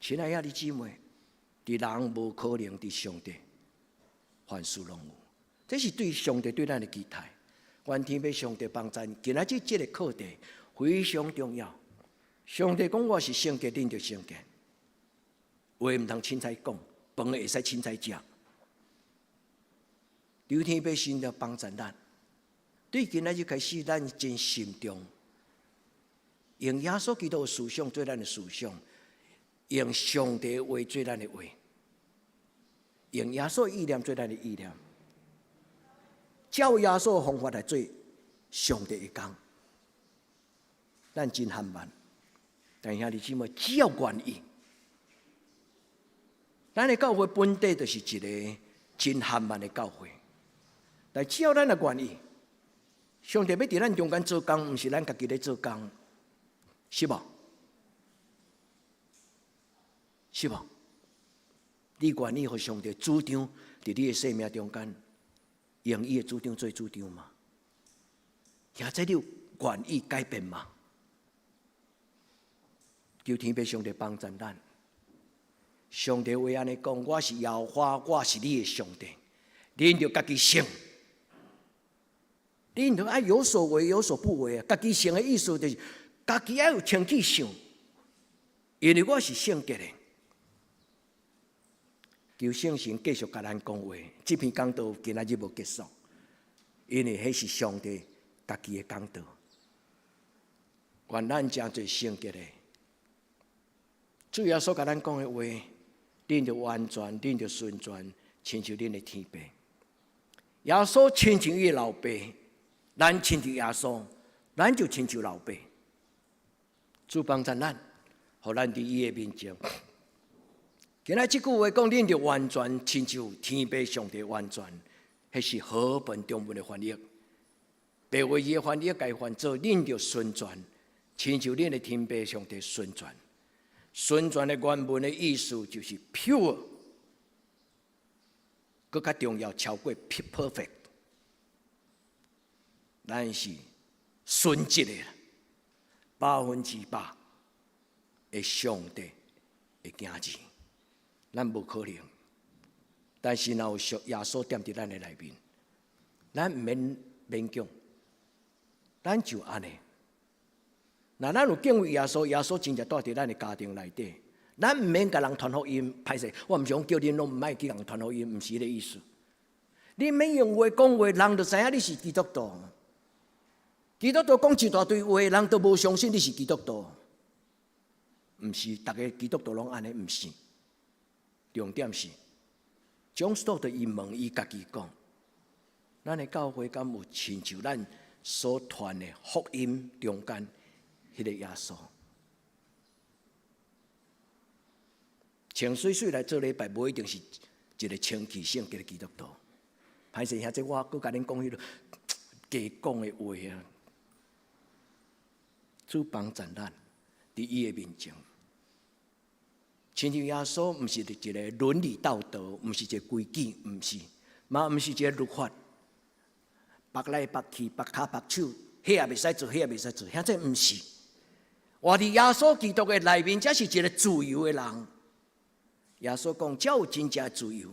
親愛兄弟姊妹，佇人無可能，佇上帝凡事攏有。這是對上帝對咱的期待。願天父上帝幫贊，今仔日這個課題非常重要。上帝講我是聖潔，恁就聖潔。話毋通凊彩講，飯會使凊彩食。求天父神來幫贊咱。對今仔日開始，咱真慎重，用耶穌基督的思想做咱的思想，用上帝的話做咱的話，用耶穌意念做咱的意念，照耶穌的方法來做上帝的工。咱真緩慢，但兄弟姊妹，只要願意，咱的教會本底就是一个真緩慢的教會，但只要咱若願意，上帝欲佇咱中間做工，毋是咱家己咧做工，是無？是無？你願意予上帝主張佇你的生命中間，用伊的主張做主張嗎？現在你有願意改變嗎？求天父上帝幫助咱。上帝話按呢講，我是耶和華，我是你的上帝，恁著家己聖。恁著愛有所為，有所不為啊！家己聖的意思就是家己愛有清氣想，因為我是聖潔的。求聖神繼續共咱講話，這篇講道今仔日無結束，因為彼是上帝家己的講道。願咱成做聖潔的，主耶穌共咱講的話，恁著完全，恁著純全，親像恁的天父。耶穌親像伊的老爸，咱親像耶穌，咱就親像老爸。主幫助咱，予咱佇伊的面前。今仔這句話講，恁著完全親像天父上帝完全，彼是和本中文的翻譯。白話字的翻譯共翻做恁著純全，親像恁的天父上帝純全。純全的原文的意思就是 pure，閣較重要，超過 perfect。咱是純質的，100%的上帝的囝兒，咱無可能。但是若有耶穌踮佇咱的內面，咱毋免勉強，咱就按呢。若咱有敬畏耶穌，耶穌真正蹛佇咱的家庭內底，咱毋免共人傳福音。歹勢，我毋是講叫恁攏毋愛去共人傳福音，毋是彼个意思。你免用話講話，人就知影你是基督徒。基督徒講一大堆話，人都無相信你是基督徒。毋是，逐个基督徒攏按呢，毋是。重點是，John Stott 伊問伊家己講，咱的教會敢有親像咱所傳的福音中間彼个耶穌？穿媠媠來做禮拜，無一定是一个清氣聖潔的基督徒。歹勢兄，這我閣共恁講彼个假講的話啊！主幫助咱佇伊的面前，親像耶穌，毋是一个倫理道德，毋是一个規矩，毋是，嘛毋是一個律法，縛來縛去，縛跤縛手，彼也袂使做，彼也袂使做，遐這毋是。活佇耶穌基督的內面，才是一個自由的人。耶穌講，才有真正自由。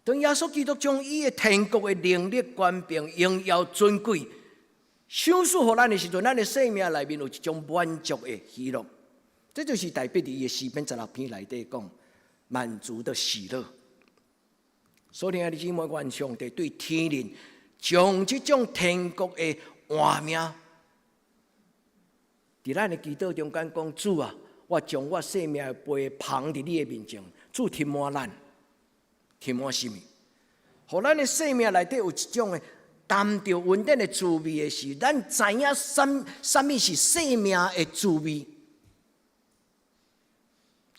當耶穌基督將伊的天國的能力、權柄、榮耀、尊貴，賞賜予咱的時陣，咱的生命內面有一種滿足的喜樂。這就是大衛佇伊的詩篇16篇內底講滿足的喜樂。所以兄弟姊妹，願上帝對天靈將這種天國的活命，佇咱的祈禱中間講，主啊，我將我生命的杯捧佇你的面前，主填滿咱，填滿什麼？予咱的生命內底有一種的擔著恩典的滋味的時，咱知影啥物是生命的滋味。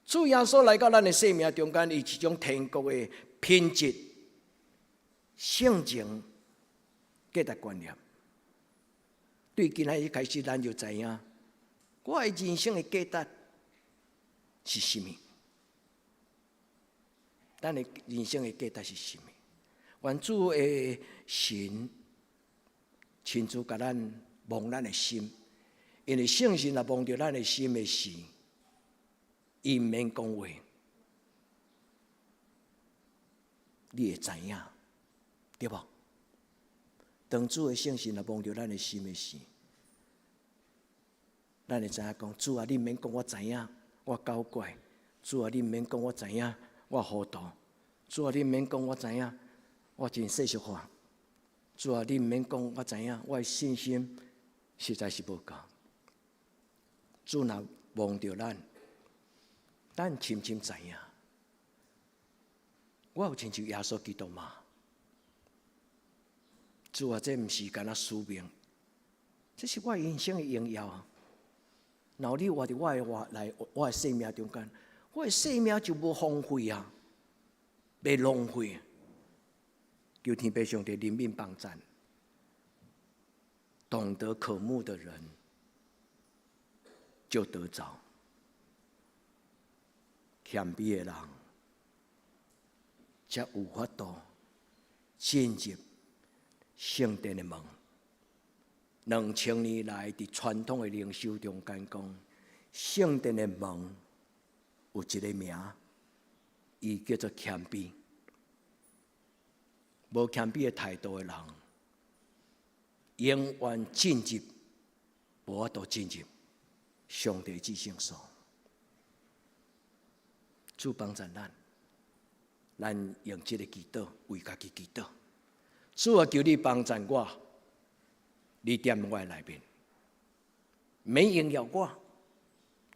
主耶穌來到咱的生命中間，伊一種天國的品質、性情、價值觀念。對今仔日開始，咱就知影，我的人生的價值是啥物？咱的人生的價值是啥物？願主的神親自共咱摸咱的心，因為聖神若摸著咱的心的時，伊毋免講話，你會知影，對無？當主的聖神若摸著咱的心的時，咱會知影講，主啊，你毋免講，我知影，我搞怪。主啊，你毋免講，我知影，我糊塗。主啊，你毋免講，我知影，我真世俗化。主啊，你毋免講，我知影，我的信心實在是無夠。主若摸著咱，咱深深知影，我有親像耶穌基督嗎？主啊，這毋是干焦使命，這是我人生的榮耀。若你活佇我的活內，我的生命中間，我的生命就無荒廢啊，袂浪費。求天父上帝憐憫幫贊，懂得渴慕的人就得著，謙卑的人才有法度進入聖殿的門。2000年來，佇傳統的靈修中間講，聖殿的門有一个名，伊叫做謙卑。無謙卑的態度的人，永遠進入無法度進入上帝至聖所。主幫助咱，咱用這个祈禱為家己祈禱。主啊，求你幫助我，你踮我的內面，免榮耀我。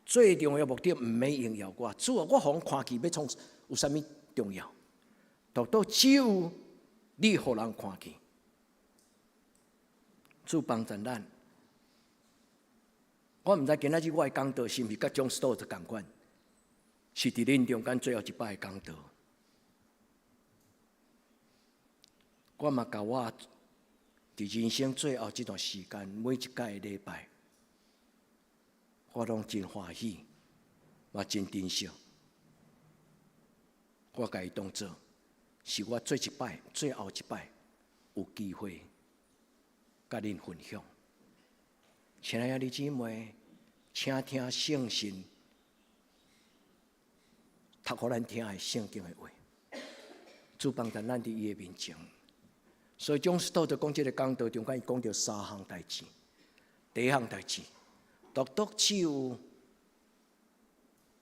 最重要目的毋免榮耀我。主啊，我予人看見欲創，有啥物重要？獨獨只有你予人看見。主幫助咱。我毋知今仔日我的講道是毋是佮 John Stott 仝款，是佇恁中間最後一擺的講道。我嘛共我佇人生最後這段時間，每一屆的禮拜，我攏真歡喜，嘛真珍惜。我共伊當做是我做一擺、最後一擺有機會佮恁分享。親愛的姊妹，請聽聖神讀予咱聽的聖經的話，主幫助咱佇伊的面前。所以，John Stott 就講這个講道中間，伊講著三項代誌。第一項代誌，獨獨只有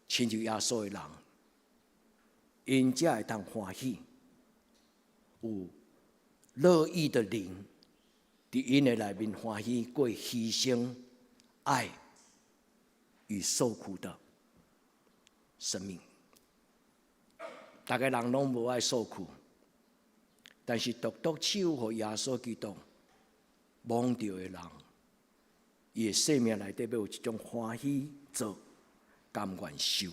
親像耶穌的人，𪜶才會當歡喜，有樂意的靈，佇𪜶的內面歡喜過犧牲、愛與受苦的生命。逐个人攏無愛受苦，但是獨獨只有予耶穌基督摸著的人，伊的生命內底欲有一種歡喜做甘願受。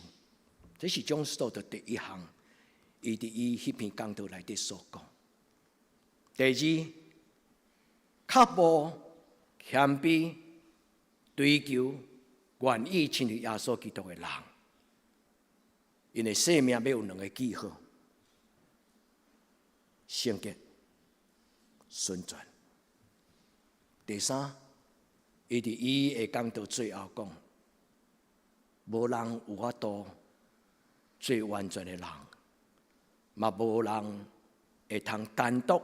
這是 John Stott 的第一項，伊佇伊彼篇講道內底所講。第二，渴慕謙卑追求願意親像耶穌基督的人，𪜶的生命欲有兩个記號：聖潔、純全。第三，伊佇伊的講道最後講，無人有法度做完全的人，嘛無人會通單獨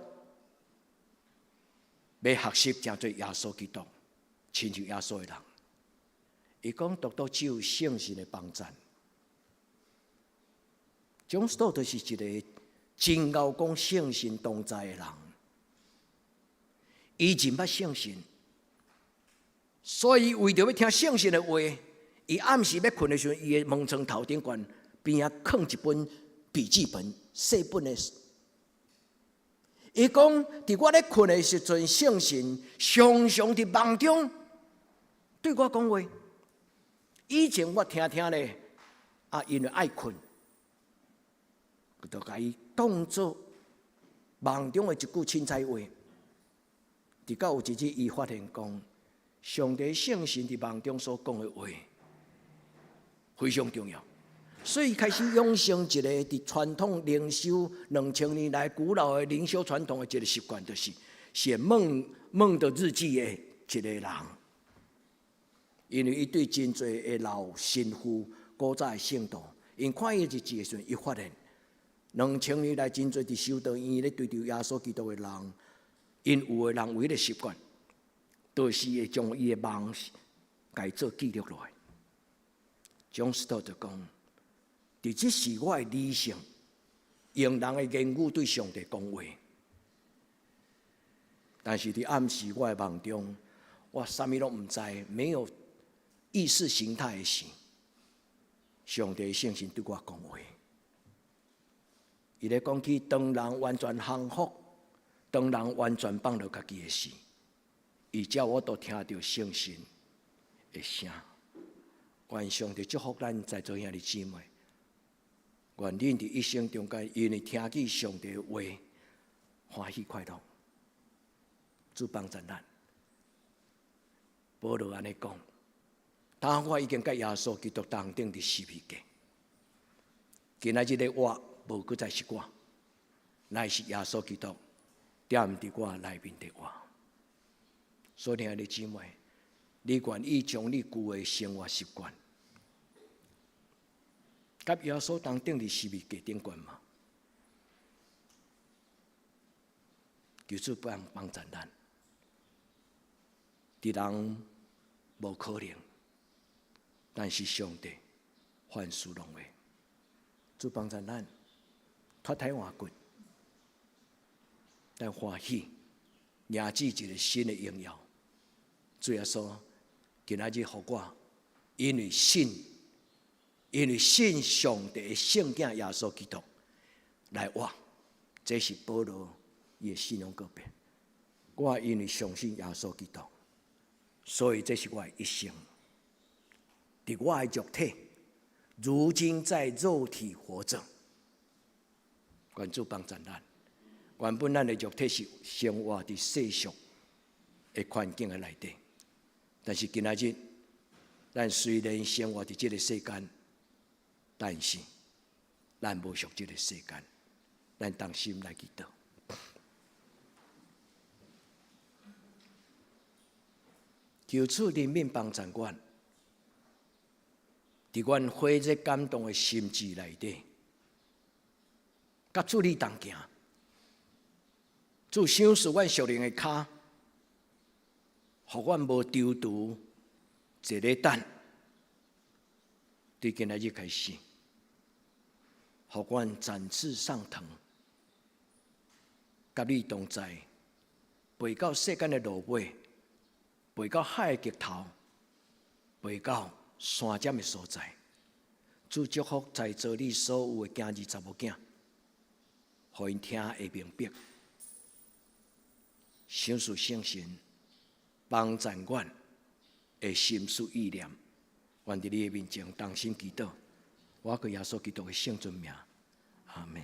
欲學習成做耶穌基督，親像耶穌的人。伊講獨獨只有聖神的幫贊。John Stott 就是一个真𠢕講聖神同在的人，伊認捌聖神，所以為著欲聽聖神的話，伊暗時欲睏的時陣，伊的門床頭頂懸邊仔囥一本筆記本，細本的。伊講，佇我咧睏的時陣，聖神常常佇夢中對我講話。以前我聽聽咧，啊，因為愛睏，就共伊當做夢中的一句凊彩話。直到有一日，伊發現講，上帝聖神佇夢中所講的話非常重要。所以開始養成一個佇傳統靈修2000年來古老的靈修傳統的一個習慣，就是寫夢的日記的一個人。因為伊對真濟的老神父、古早的聖徒，𪜶看伊日記的時陣，伊發現兩千年來真濟佇修道院咧追求耶穌基督的人，𪜶有的人有彼個習慣，就是會將伊的夢共伊做記錄落來。John Stott 就講：佇這時我的理性用人的言語對上帝講話，但是佇暗時我的夢中，我啥物攏毋知，沒有意識形態的時，上帝聖神對我講話。伊咧講起當人完全降服，當人完全放落家己的時，伊才有法度聽著聖神的聲。願上帝祝福咱在座兄弟姊妹。願恁佇一生中間，因為聽見上帝的話，歡喜快樂。主幫助咱。保羅按呢講，當我已經佮耶穌基督同釘佇十字架，今仔日的我無閣再是我，乃是耶穌基督踮佇我內面的活。所以兄弟姊妹，你願意將你舊的生活習慣，佮耶穌同釘佇十字架頂懸嗎？求主幫助咱，佇人無可能，但是上帝凡事攏會。主幫助咱脫胎換骨，咱歡喜迎接一個新的榮耀。主耶穌今仔日予我，因為信上帝的聖子耶穌基督來活，這是保羅伊的信仰告白。我因為相信耶穌基督，所以這是我的一生。佇我的肉體，如今在肉體活著。願主幫助咱。原本咱的肉體是生活佇世俗的環境的內底，但是今仔日，咱雖然生活佇這個世間，但是咱無屬這個世間，咱同心來祈禱。求主憐憫幫助阮，佇阮火熱感動的心志內底，佮主你同行，主賞賜阮屬靈的跤，予阮無躊躇，坐咧等，對今仔日開始，予阮展翅上騰，佮你同在，飛到世間的路尾，飛到海的極頭，飛到山尖的所在。主祝福在座你所有的囝兒查某囝，予𪜶聽會明白。賞賜聖神幫助阮的心思意念，願佇你的面前同心祈禱，我靠耶穌基督的聖尊名，阿門。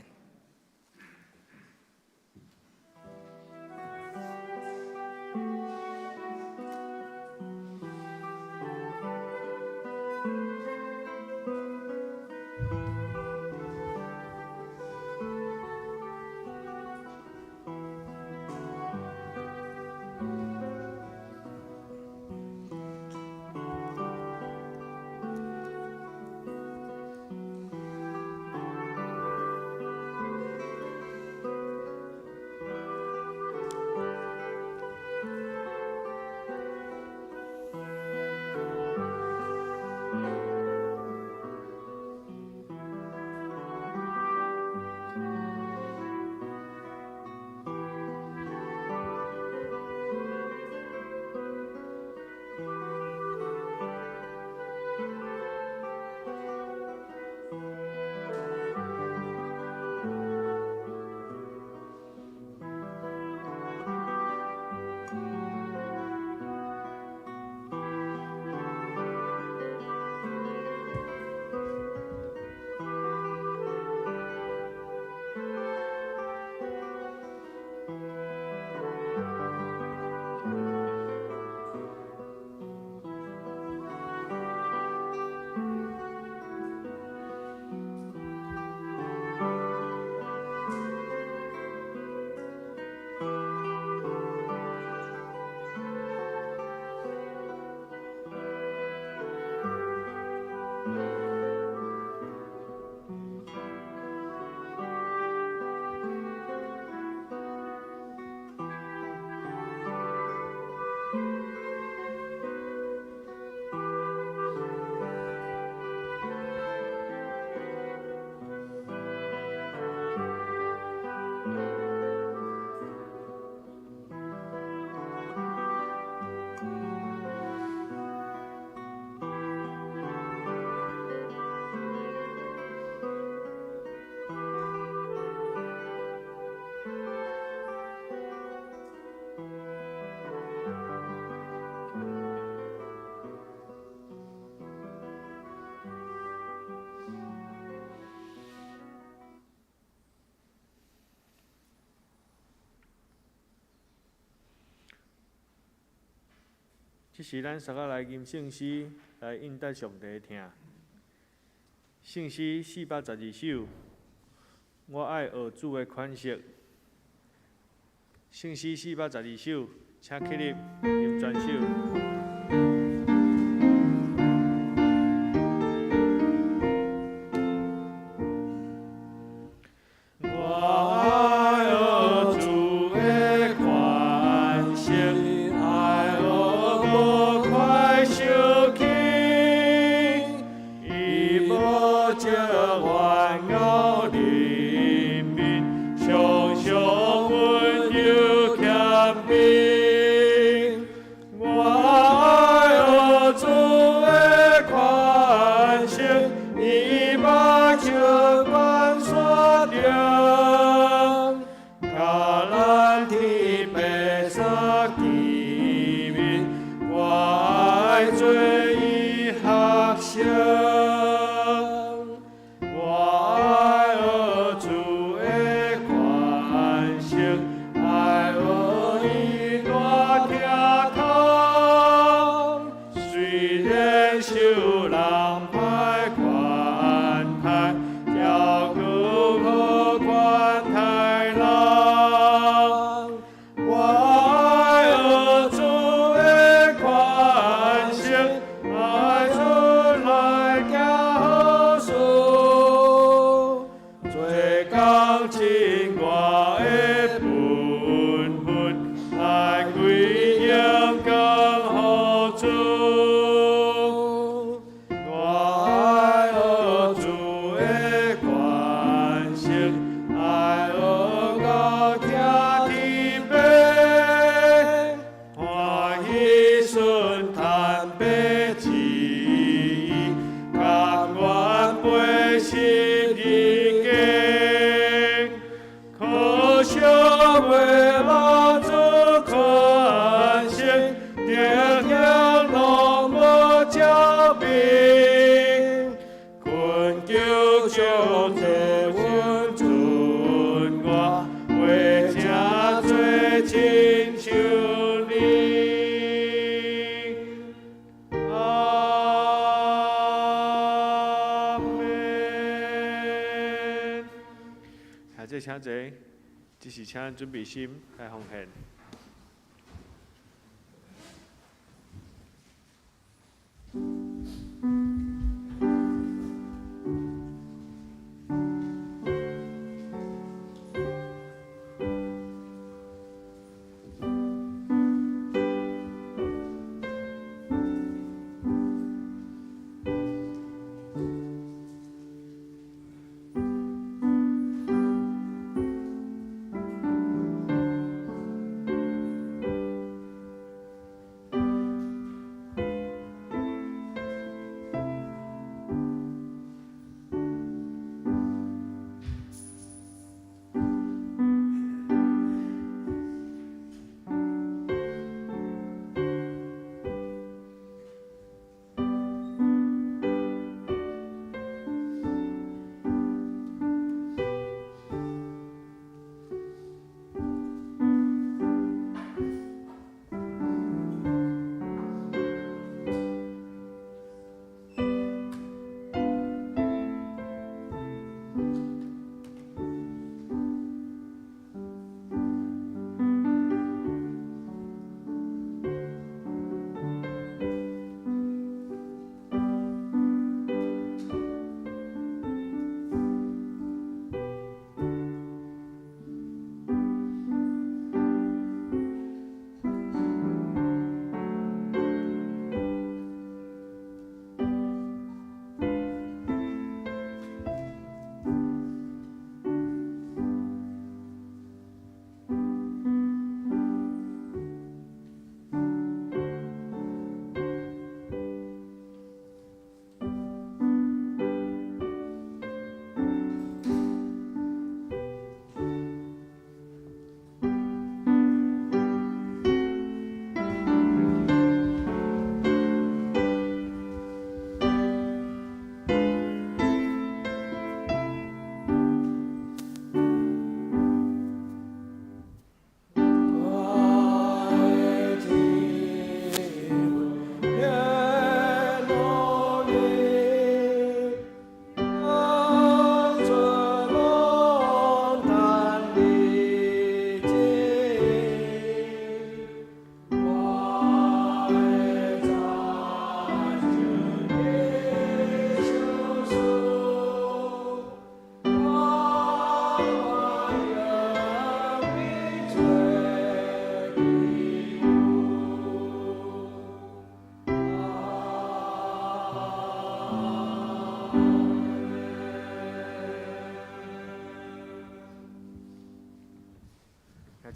這時咱相佮來吟聖詩，來應答上帝的疼。聖詩412首，我愛學主的款式。聖詩412首，請起立，吟全首。請坐，這時請咱準備心來奉獻。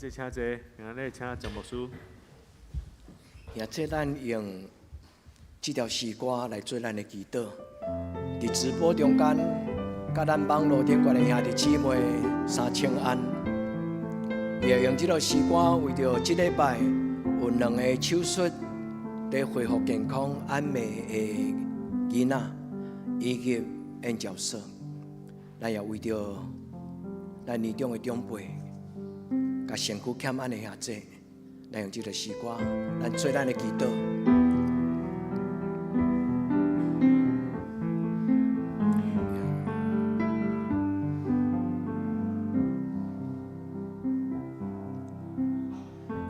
姊請坐，今仔日請鄭牧師。兄姊，咱用這條詩歌來做咱的祈禱。佇直播中間，佮咱網路頂懸的兄弟姊妹三請安。也用這條詩歌為著這禮拜有兩個手術咧恢復健康安美的囡仔，以及研究所，咱也為著咱年長的長輩，佮身軀欠安的兄姊，來用這個詩歌，咱做咱的祈禱。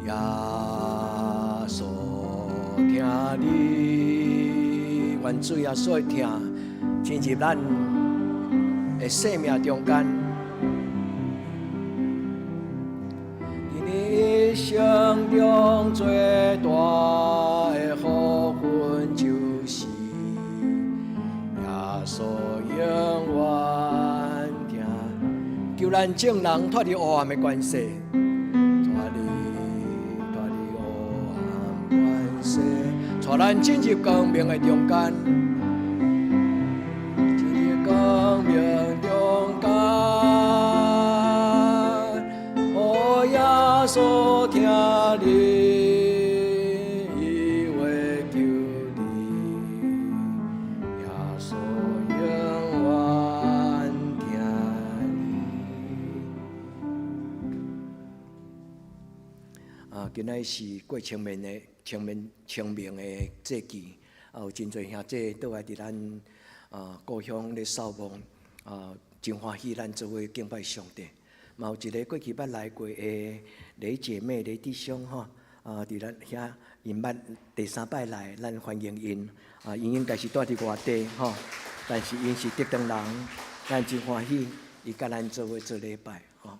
耶穌疼你，願主耶穌的疼進入咱的生命中間。佇你一生中最大的福分，就是耶穌永遠疼，求咱眾人脫離黑暗的權勢，脫離脫離黑暗權勢，帶咱進入光明的中間，進入光明中間。哦，耶穌疼你，伊會救你，耶穌永遠疼你。啊，今仔是過清明的清明清明的節期，啊，有真濟兄弟倒來佇咱啊故鄉咧掃墓，啊，真歡喜咱做伙敬拜上帝。嘛有一个過去捌來過的雷姐妹、雷弟兄吼，啊，佇咱遐𪜶捌第三擺來，咱歡迎𪜶。啊，𪜶應該是住佇外地吼，但是𪜶是竹東人，咱真歡喜伊佮咱做伙做禮拜吼。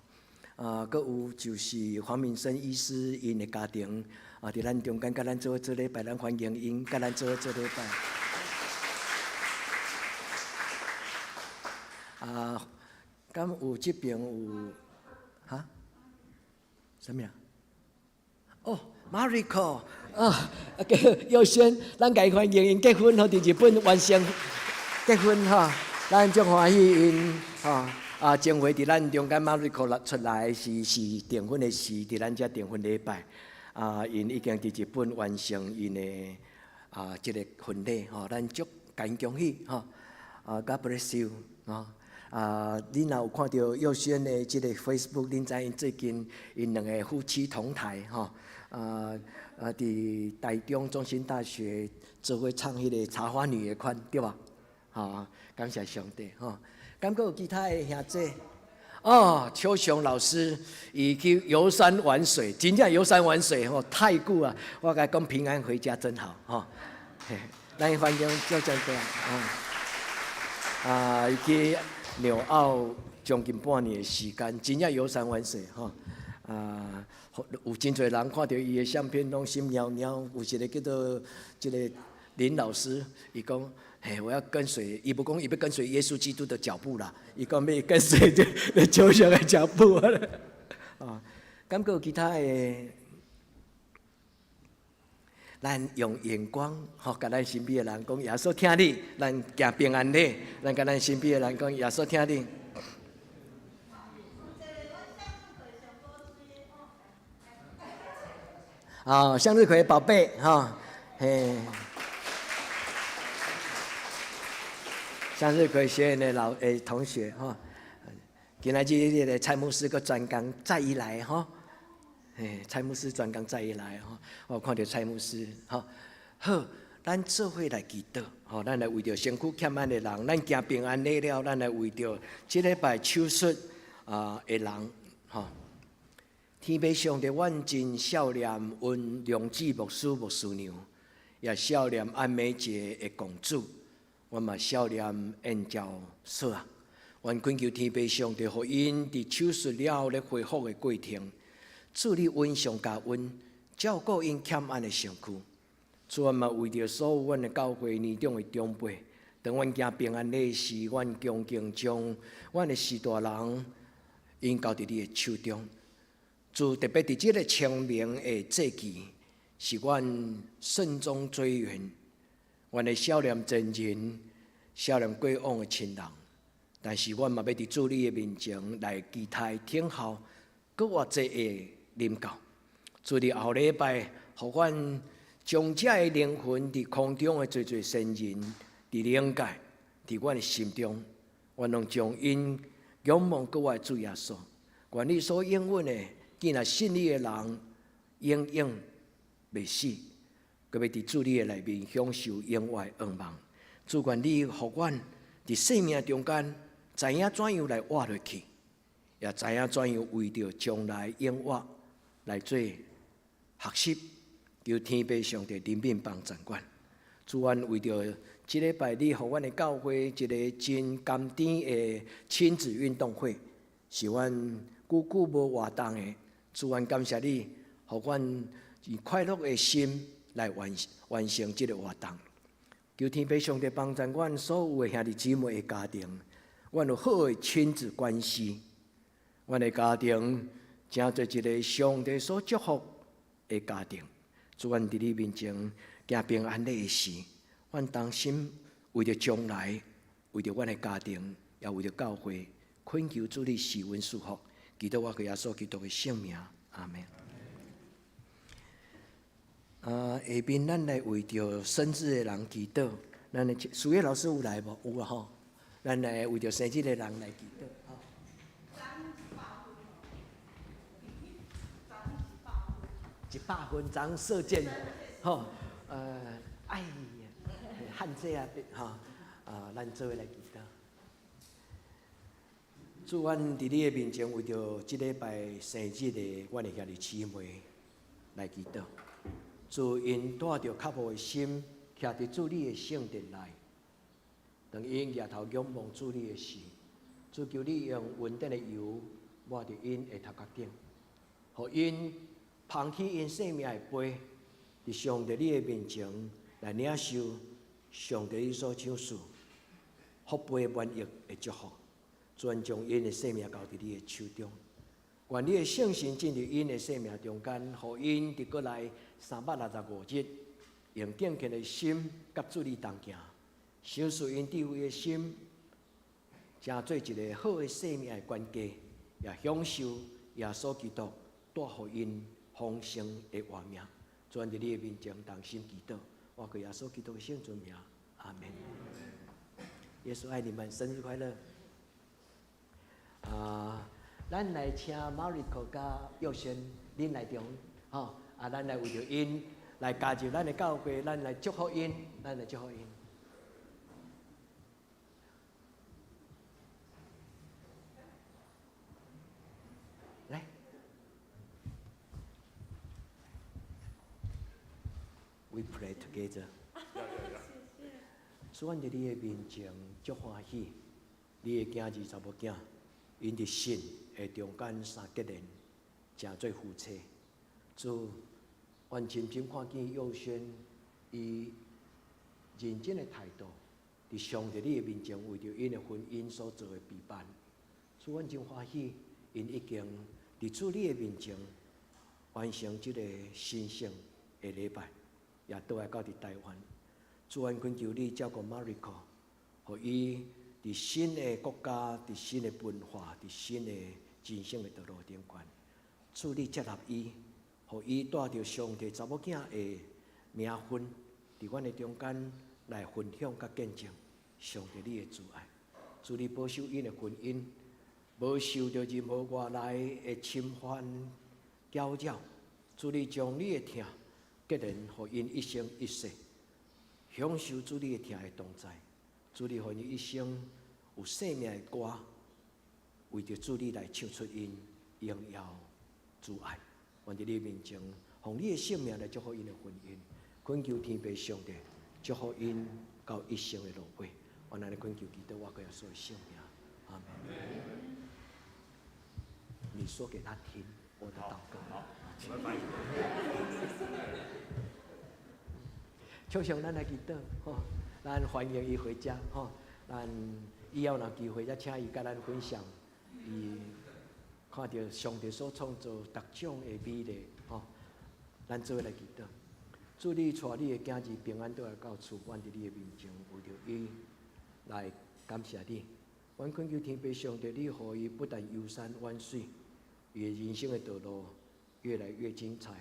啊，閣有就是黃敏生醫師𪜶的家庭，啊，佇咱中間佮咱做伙做禮拜，咱歡迎𪜶佮咱做伙做禮拜。啊，敢有這邊有哈？啥物啊？哦，Mariko，啊，叫耀軒，咱共伊歡迎𪜶結婚吼，佇日本完成結婚吼，咱足歡喜𪜶吼。啊，前回佇咱中間 Mariko 來出來是是訂婚的時，佇咱遮訂婚禮拜。啊，𪜶已經佇日本完成𪜶的啊這个婚禮吼，咱足共𪜶恭喜吼。啊，God bless you 吼。啊，恁若有看著耀軒的這个 Facebook，恁知𪜶最近𪜶兩个夫妻同台吼。啊啊，佇台中中心大學做伙唱彼个茶花女的款，對無？吼，感謝上帝吼。敢閣有其他的兄弟？哦，邱雄老師伊去遊山玩水，真正遊山玩水吼，太久啊！我共伊講平安回家真好吼。嘿，咱歡迎邱長哥啊！啊，伊去紐澳將近半年的時間，真正遊山玩水吼。啊，有真濟人看著伊的相片，攏心撓撓。有一個叫做這个林老師，伊講。嘿，我要跟隨，伊無講伊欲跟隨耶穌基督的腳步啦，伊講欲跟隨這個邱雄的腳步啊。敢閣有其他的，咱用眼光，吼，共咱身邊的人講耶穌疼你，咱行平安禮，咱共咱身邊的人講耶穌疼你。啊，向日葵寶貝，哈，嘿。向日葵學院的老誒同學吼，今仔日這个蔡牧師閣專工再一來吼，嘿，蔡牧師專工再一來吼，我看著蔡牧師吼，好，咱做伙來祈禱吼，咱來為著身軀欠安的人，咱行平安禮了，咱來為著這禮拜手術啊的人吼。天父上帝，阮真數念阮良志牧師牧師娘，也數念安美姐的公主。阮嘛數念燕教所啊，阮懇求天父上帝，予𪜶佇手術了後咧恢復的過程，主你恩上加恩，照顧𪜶欠安的身軀。主，阮嘛為著所有阮的教會年長的長輩，當阮行平安禮時，阮恭敬將阮的序大人𪜶交佇你的手中。主，特別佇這个清明的節期，是阮慎終追遠，阮會想念前人，想念過往的親人。但是，阮嘛欲佇主你的面前來期待等候，閣偌濟的臨到。主，佇後禮拜，予阮將這个靈魂佇空中的濟濟先人，佇靈界，佇阮的心中，阮攏將𪜶仰望閣我的主耶穌。願你所應允的，既若信你的人，永遠袂死，閣欲佇主你的內面享受永遠的願望。主，願你予阮佇生命中間知影怎樣來活落去，也知影怎樣為著將來永活來做學習，求天父上帝憐憫幫贊阮。主，阮為著這禮拜你予阮的教會一个真甘甜的親子運動會，是阮久久無活動的。主，阮感謝你，予阮以快樂的心來完成這个活動。求天父上帝幫贊阮所有的兄弟姊妹的家庭，阮有好的親子關係，阮的家庭成做一个上帝所祝福的家庭。主，阮佇你面前行平安禮的時，阮同心為著將來，為著阮的家庭，也為著教會，懇求主你賜恩賜福，祈禱我靠耶穌基督的聖名，阿門。啊，下面咱來為著生日的人祈禱。咱的蘇葉老師有來無？有啊吼。咱來為著生日的人來祈禱。100分鐘射箭，吼，哎呀，漢字啊，吼，啊，咱做伙來祈禱。主，阮佇你的面前，為著這禮拜生日的阮的兄弟姊妹來祈禱。主，𪜶帶著渴慕的心，徛佇主你的聖殿內，當𪜶舉頭仰望主你的時，主，求你用恩典的油抹佇𪜶的頭殼頂，予𪜶捧起𪜶生命的杯，佇上帝你的面前來領受上帝你所賞賜福杯滿溢的祝福。主，阮將𪜶的生命交佇你的手中，願你的聖神進入𪜶的生命中間，予𪜶佇過來365日，用敬虔的心佮主你同行，賞賜𪜶智慧的心，成做一个好的生命的管家，也享受耶穌基督帶予𪜶豐盛的活命。主，阮佇你的面前同心祈禱，我靠耶穌基督的聖尊名，阿門。耶穌愛你們，生日快樂！啊，咱來請 Mariko 佮玉軒恁來中，吼啊，咱來為著𪜶來加入咱的教會，咱來祝福𪜶，咱來祝福𪜶。來，We pray together。主，阮佇你的面前足歡喜，你的囝兒查某囝，𪜶佇信的中間三結連，成做夫妻。主，阮深深看見幼萱伊認真的態度，佇上帝你的面前為著𪜶的婚姻所做的備辦。主，阮真歡喜，𪜶已經佇主你的面前完成這个神聖的禮拜，也倒來到佇台灣。主，阮懇求你照顧 Mariko，予伊佇新的國家、佇新的文化、佇新的人生的道路頂懸，主你接納伊，予伊帶著上帝查某囝的名分，佇阮的中間來分享佮見證上帝你的慈愛。主你保守𪜶的婚姻，無受著任何外來的侵犯攪擾。主你將你的疼結連，予𪜶一生一世享受主你的疼的同在。主你予𪜶一生有生命的歌，為著主你來唱出𪜶榮耀主愛。願佇你面前，奉你的聖名來祝福𪜶的婚姻，懇求天父上帝祝福𪜶到一生的落尾。願按呢懇求祈禱，我靠耶穌的聖名，阿門。你說給他聽，我的禱告。好，拜拜。就像咱來祈禱，吼，咱歡迎伊回家，吼，咱以後若有機會，再請伊佮咱分享伊看著上帝所創造逐種的美麗，吼，咱做伙來祈禱。主你帶你的囝兒平安倒來到厝，阮佇你的面前，為著伊來感謝你。阮懇求天父上帝，你予伊不但遊山玩水，伊的人生的道路越來越精彩。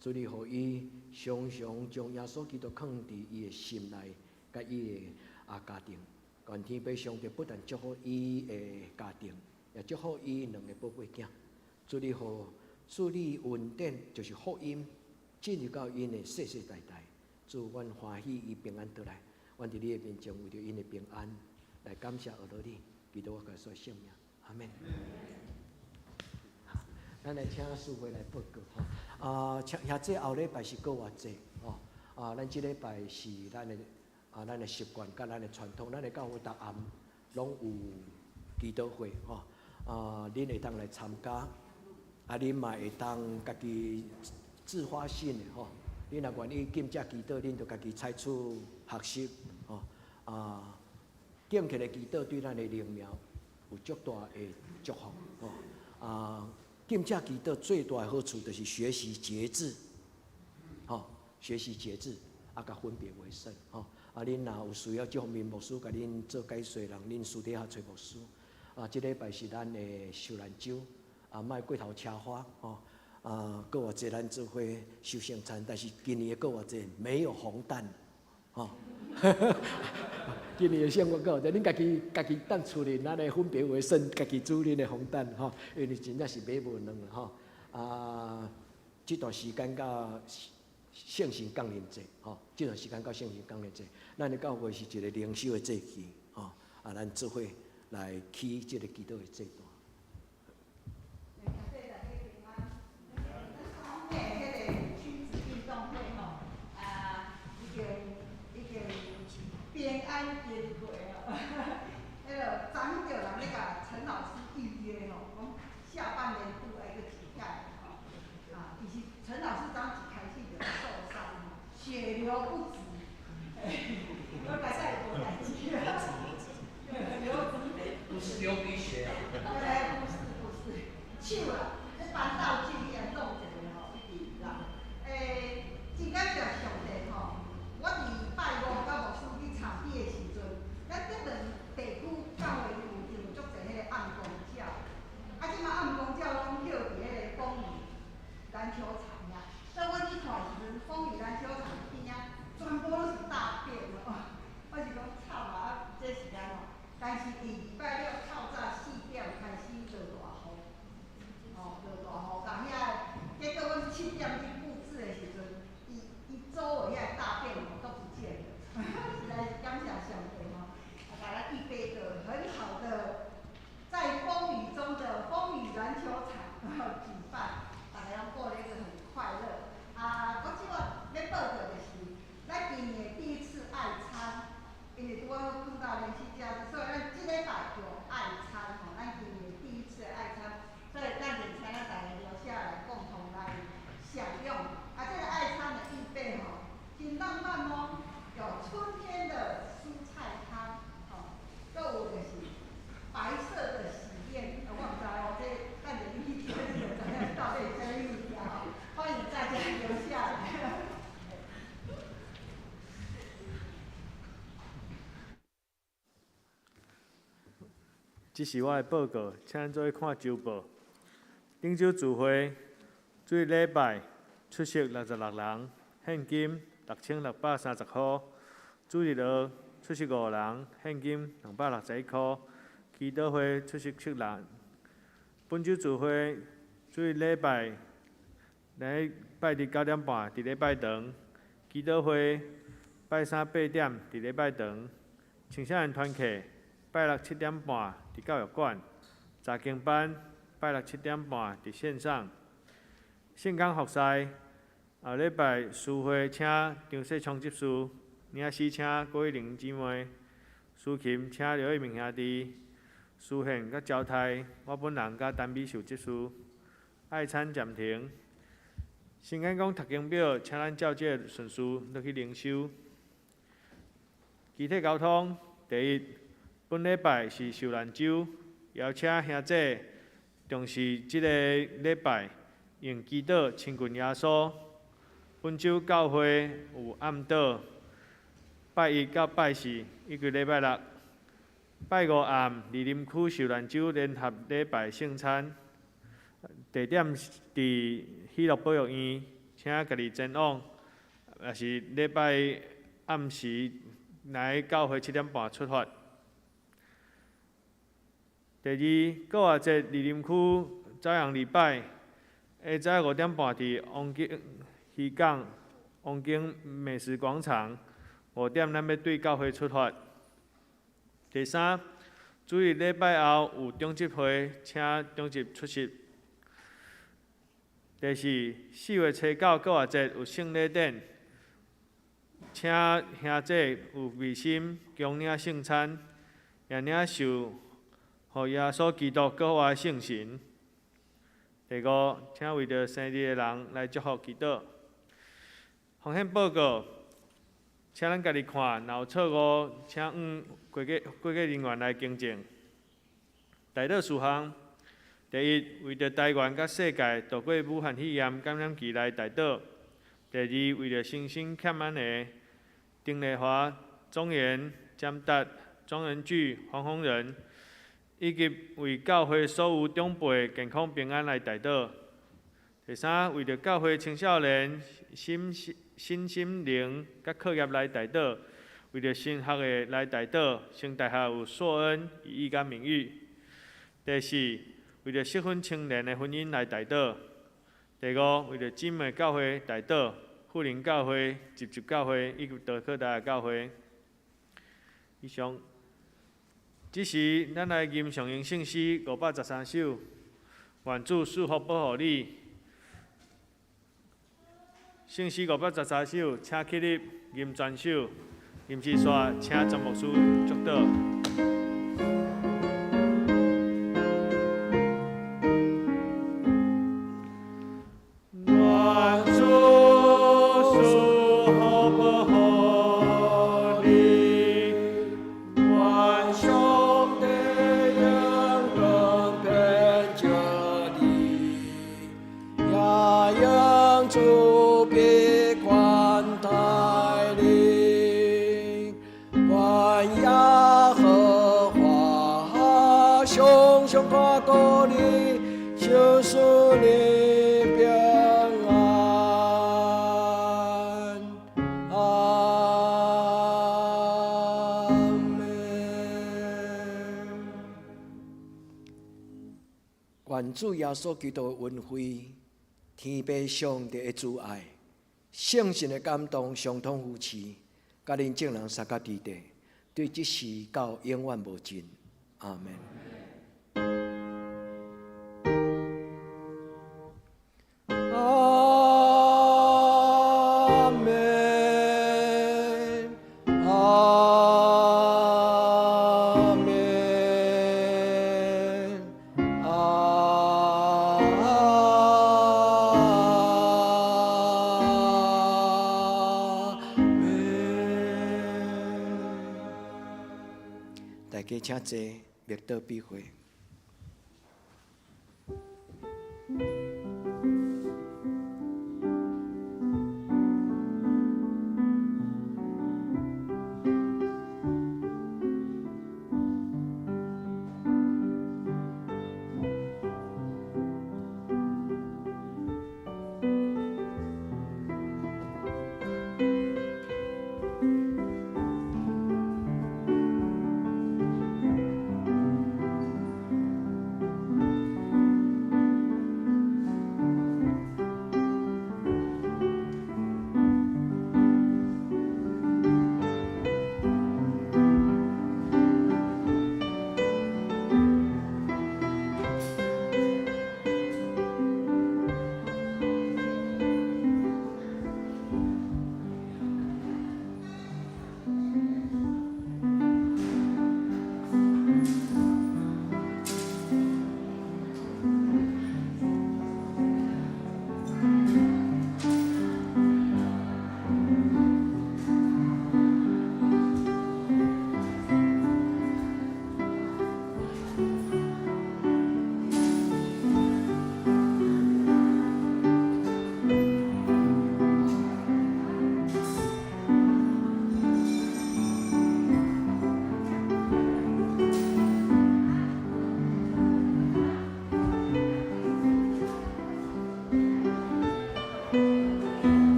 主你予伊常常將耶穌基督囥佇伊的心內，佮伊的家庭。願天父上帝不但祝福伊的家庭，也祝福伊兩个寶貝囝。主你予主你恩典就是福音進入到𪜶的世世代代。主，阮歡喜伊平安倒來，阮佇你的面前為著𪜶的平安來感謝阿羅你，祈禱我耶穌聖名，阿們。咱來請司會來報告吼。請兄姊後禮拜是復活節吼。咱這禮拜是咱的習慣佮咱的傳統，咱的教會逐暗攏有祈禱會吼。恁會當來參加，恁嘛會當家己自發性的吼。恁若願意禁食祈禱，恁就家己採取學習吼。敬虔的祈禱對咱的靈命有足大的祝福吼。禁食祈禱最大的好處就是學習節制，吼，學習節制，佮分別為聖，吼。恁若有需要這方面牧師共恁做解說，人恁私底下揣牧師。這禮拜是咱的受難週，莫過頭奢華，吼。復活節咱做伙守聖餐，但是今年的復活節沒有紅蛋，吼。今年的聖誕復活節，恁家己當厝裡，咱的分別為聖，家己煮恁的紅蛋，吼，因為真正是買無卵吼。這段時間到聖神降臨節，吼，這段時間到聖神降臨節，咱的教會是一個靈修的節期，吼，咱做伙來起這個祈禱的祭壇。兄弟大家平安。咱講的彼個親子運動會吼，已經平安經過吼。彼個昨昏就有人咧共陳老師預約吼，講下半年度愛閣一屆吼。其實陳老師昨一開始就受傷吼，血流不止。我大概無代誌。流不是流鼻血啊。哎，不是不是，手啦，咧搬道具去弄一下吼，一直啦。真感謝上帝吼，我佇拜五佮牧師去場地的時陣，咱竹崙地區教會附近有足濟彼個暗公鳥，這擺暗公鳥攏歇佇彼個風雨籃球場遐，所以阮去看的時陣，風雨籃球場邊仔全部攏是大便哦。我是講慘啊，這是按怎？但是佇禮拜六透早4點開始落大雨，吼，落大雨，共遐，結果阮7點去布置的時陣，伊周圍遐大便吼都不見了，實在是感謝上帝吼，共咱預備個很好的，在風雨中的風雨籃球場舉辦，大家攏過得一個很快樂。我這擺欲報告就是，咱今年第一次愛餐，因為拄仔好碰到連續假日，所以咱這禮拜有愛餐吼，咱今年第一次愛餐，所以咱就請咱大家留下來共同來享用。這個愛餐的預備吼，真浪漫哦，有春天的蔬菜湯，吼，閣有就是白色的喜宴，我毋知哦，這等下你去食，你就知影到底是啥物物件吼。歡迎大家留下來。這是我的報告，請咱做伙看週報。頂週聚會，主日禮拜出席66人，獻金6630箍。主日學出席5人，獻金261箍。祈禱會出席7人。本週聚會，主日禮拜，來拜日9點半佇禮拜堂，祈禱會拜三8點佇禮拜堂，青少年團契拜六7點半佇教育館，查經班拜六7點半佇線上。聖工服侍後禮拜司會請張世聰執事，領詩請郭玉玲姊妹，司琴請劉一鳴兄弟，司獻佮招待我本人佮陳美秀執事。愛餐暫停。先講讀經表，請咱照這個順序落去靈修。機體交通，第一，本禮拜是受難週，邀請兄姊重視這个禮拜，用祈禱親近耶穌。本週教會有暗禱，拜一到拜四以及禮拜六。拜五暗，貳林區受難週聯合禮拜聖餐，地點佇喜樂保育院，請家己前往。也是禮拜暗時來教會7點半出發。第二，復活節貳林區早陽禮拜，下早5點半佇王景漁港王景美食廣場，5點咱欲對教會出發。第三，主日禮拜後有長執會，請長執出席。第四，4月初九復活節有聖禮典，請兄弟有愛心恭領聖餐，也領受予耶穌基督復活的聖神。第五，請為著生日的人來祝福祈禱。風險報告，請咱家己看，若有錯誤，請向會計人員來更正。代禱事項：第一，為著台灣佮世界度過武漢肺炎感染期來代禱；第二，為著身心欠安的丁麗華、鍾妍、江達、莊仁巨、黃宏仁，以及為教會所有長輩健康平安來代禱。第三，為著教會青少年心身心靈佮課業來代禱，為著升學的來代禱，升大學有碩恩、怡意佮明玉。第四，為著適婚青年的婚姻來代禱。第五，為著姊妹教會代禱，富林教會、集集教會以及德克達教會。以上，這時咱來吟誦聖詩513首，願主賜福保護你。聖詩513首，請起立，吟全首，吟詩煞，請張牧師祝禱。願主賜福保護你，願上帝用光遍照你，也用慈悲寬待你，願耶和華常常看顧你，賞賜你平安。阿們。願主耶穌基督的恩惠、天父上帝的慈愛、聖神的感動、相通扶持，佮恁眾人相佮佇底，對這時到永遠無盡。阿們。阿們，阿們，阿們。大家請坐，默禱閉會。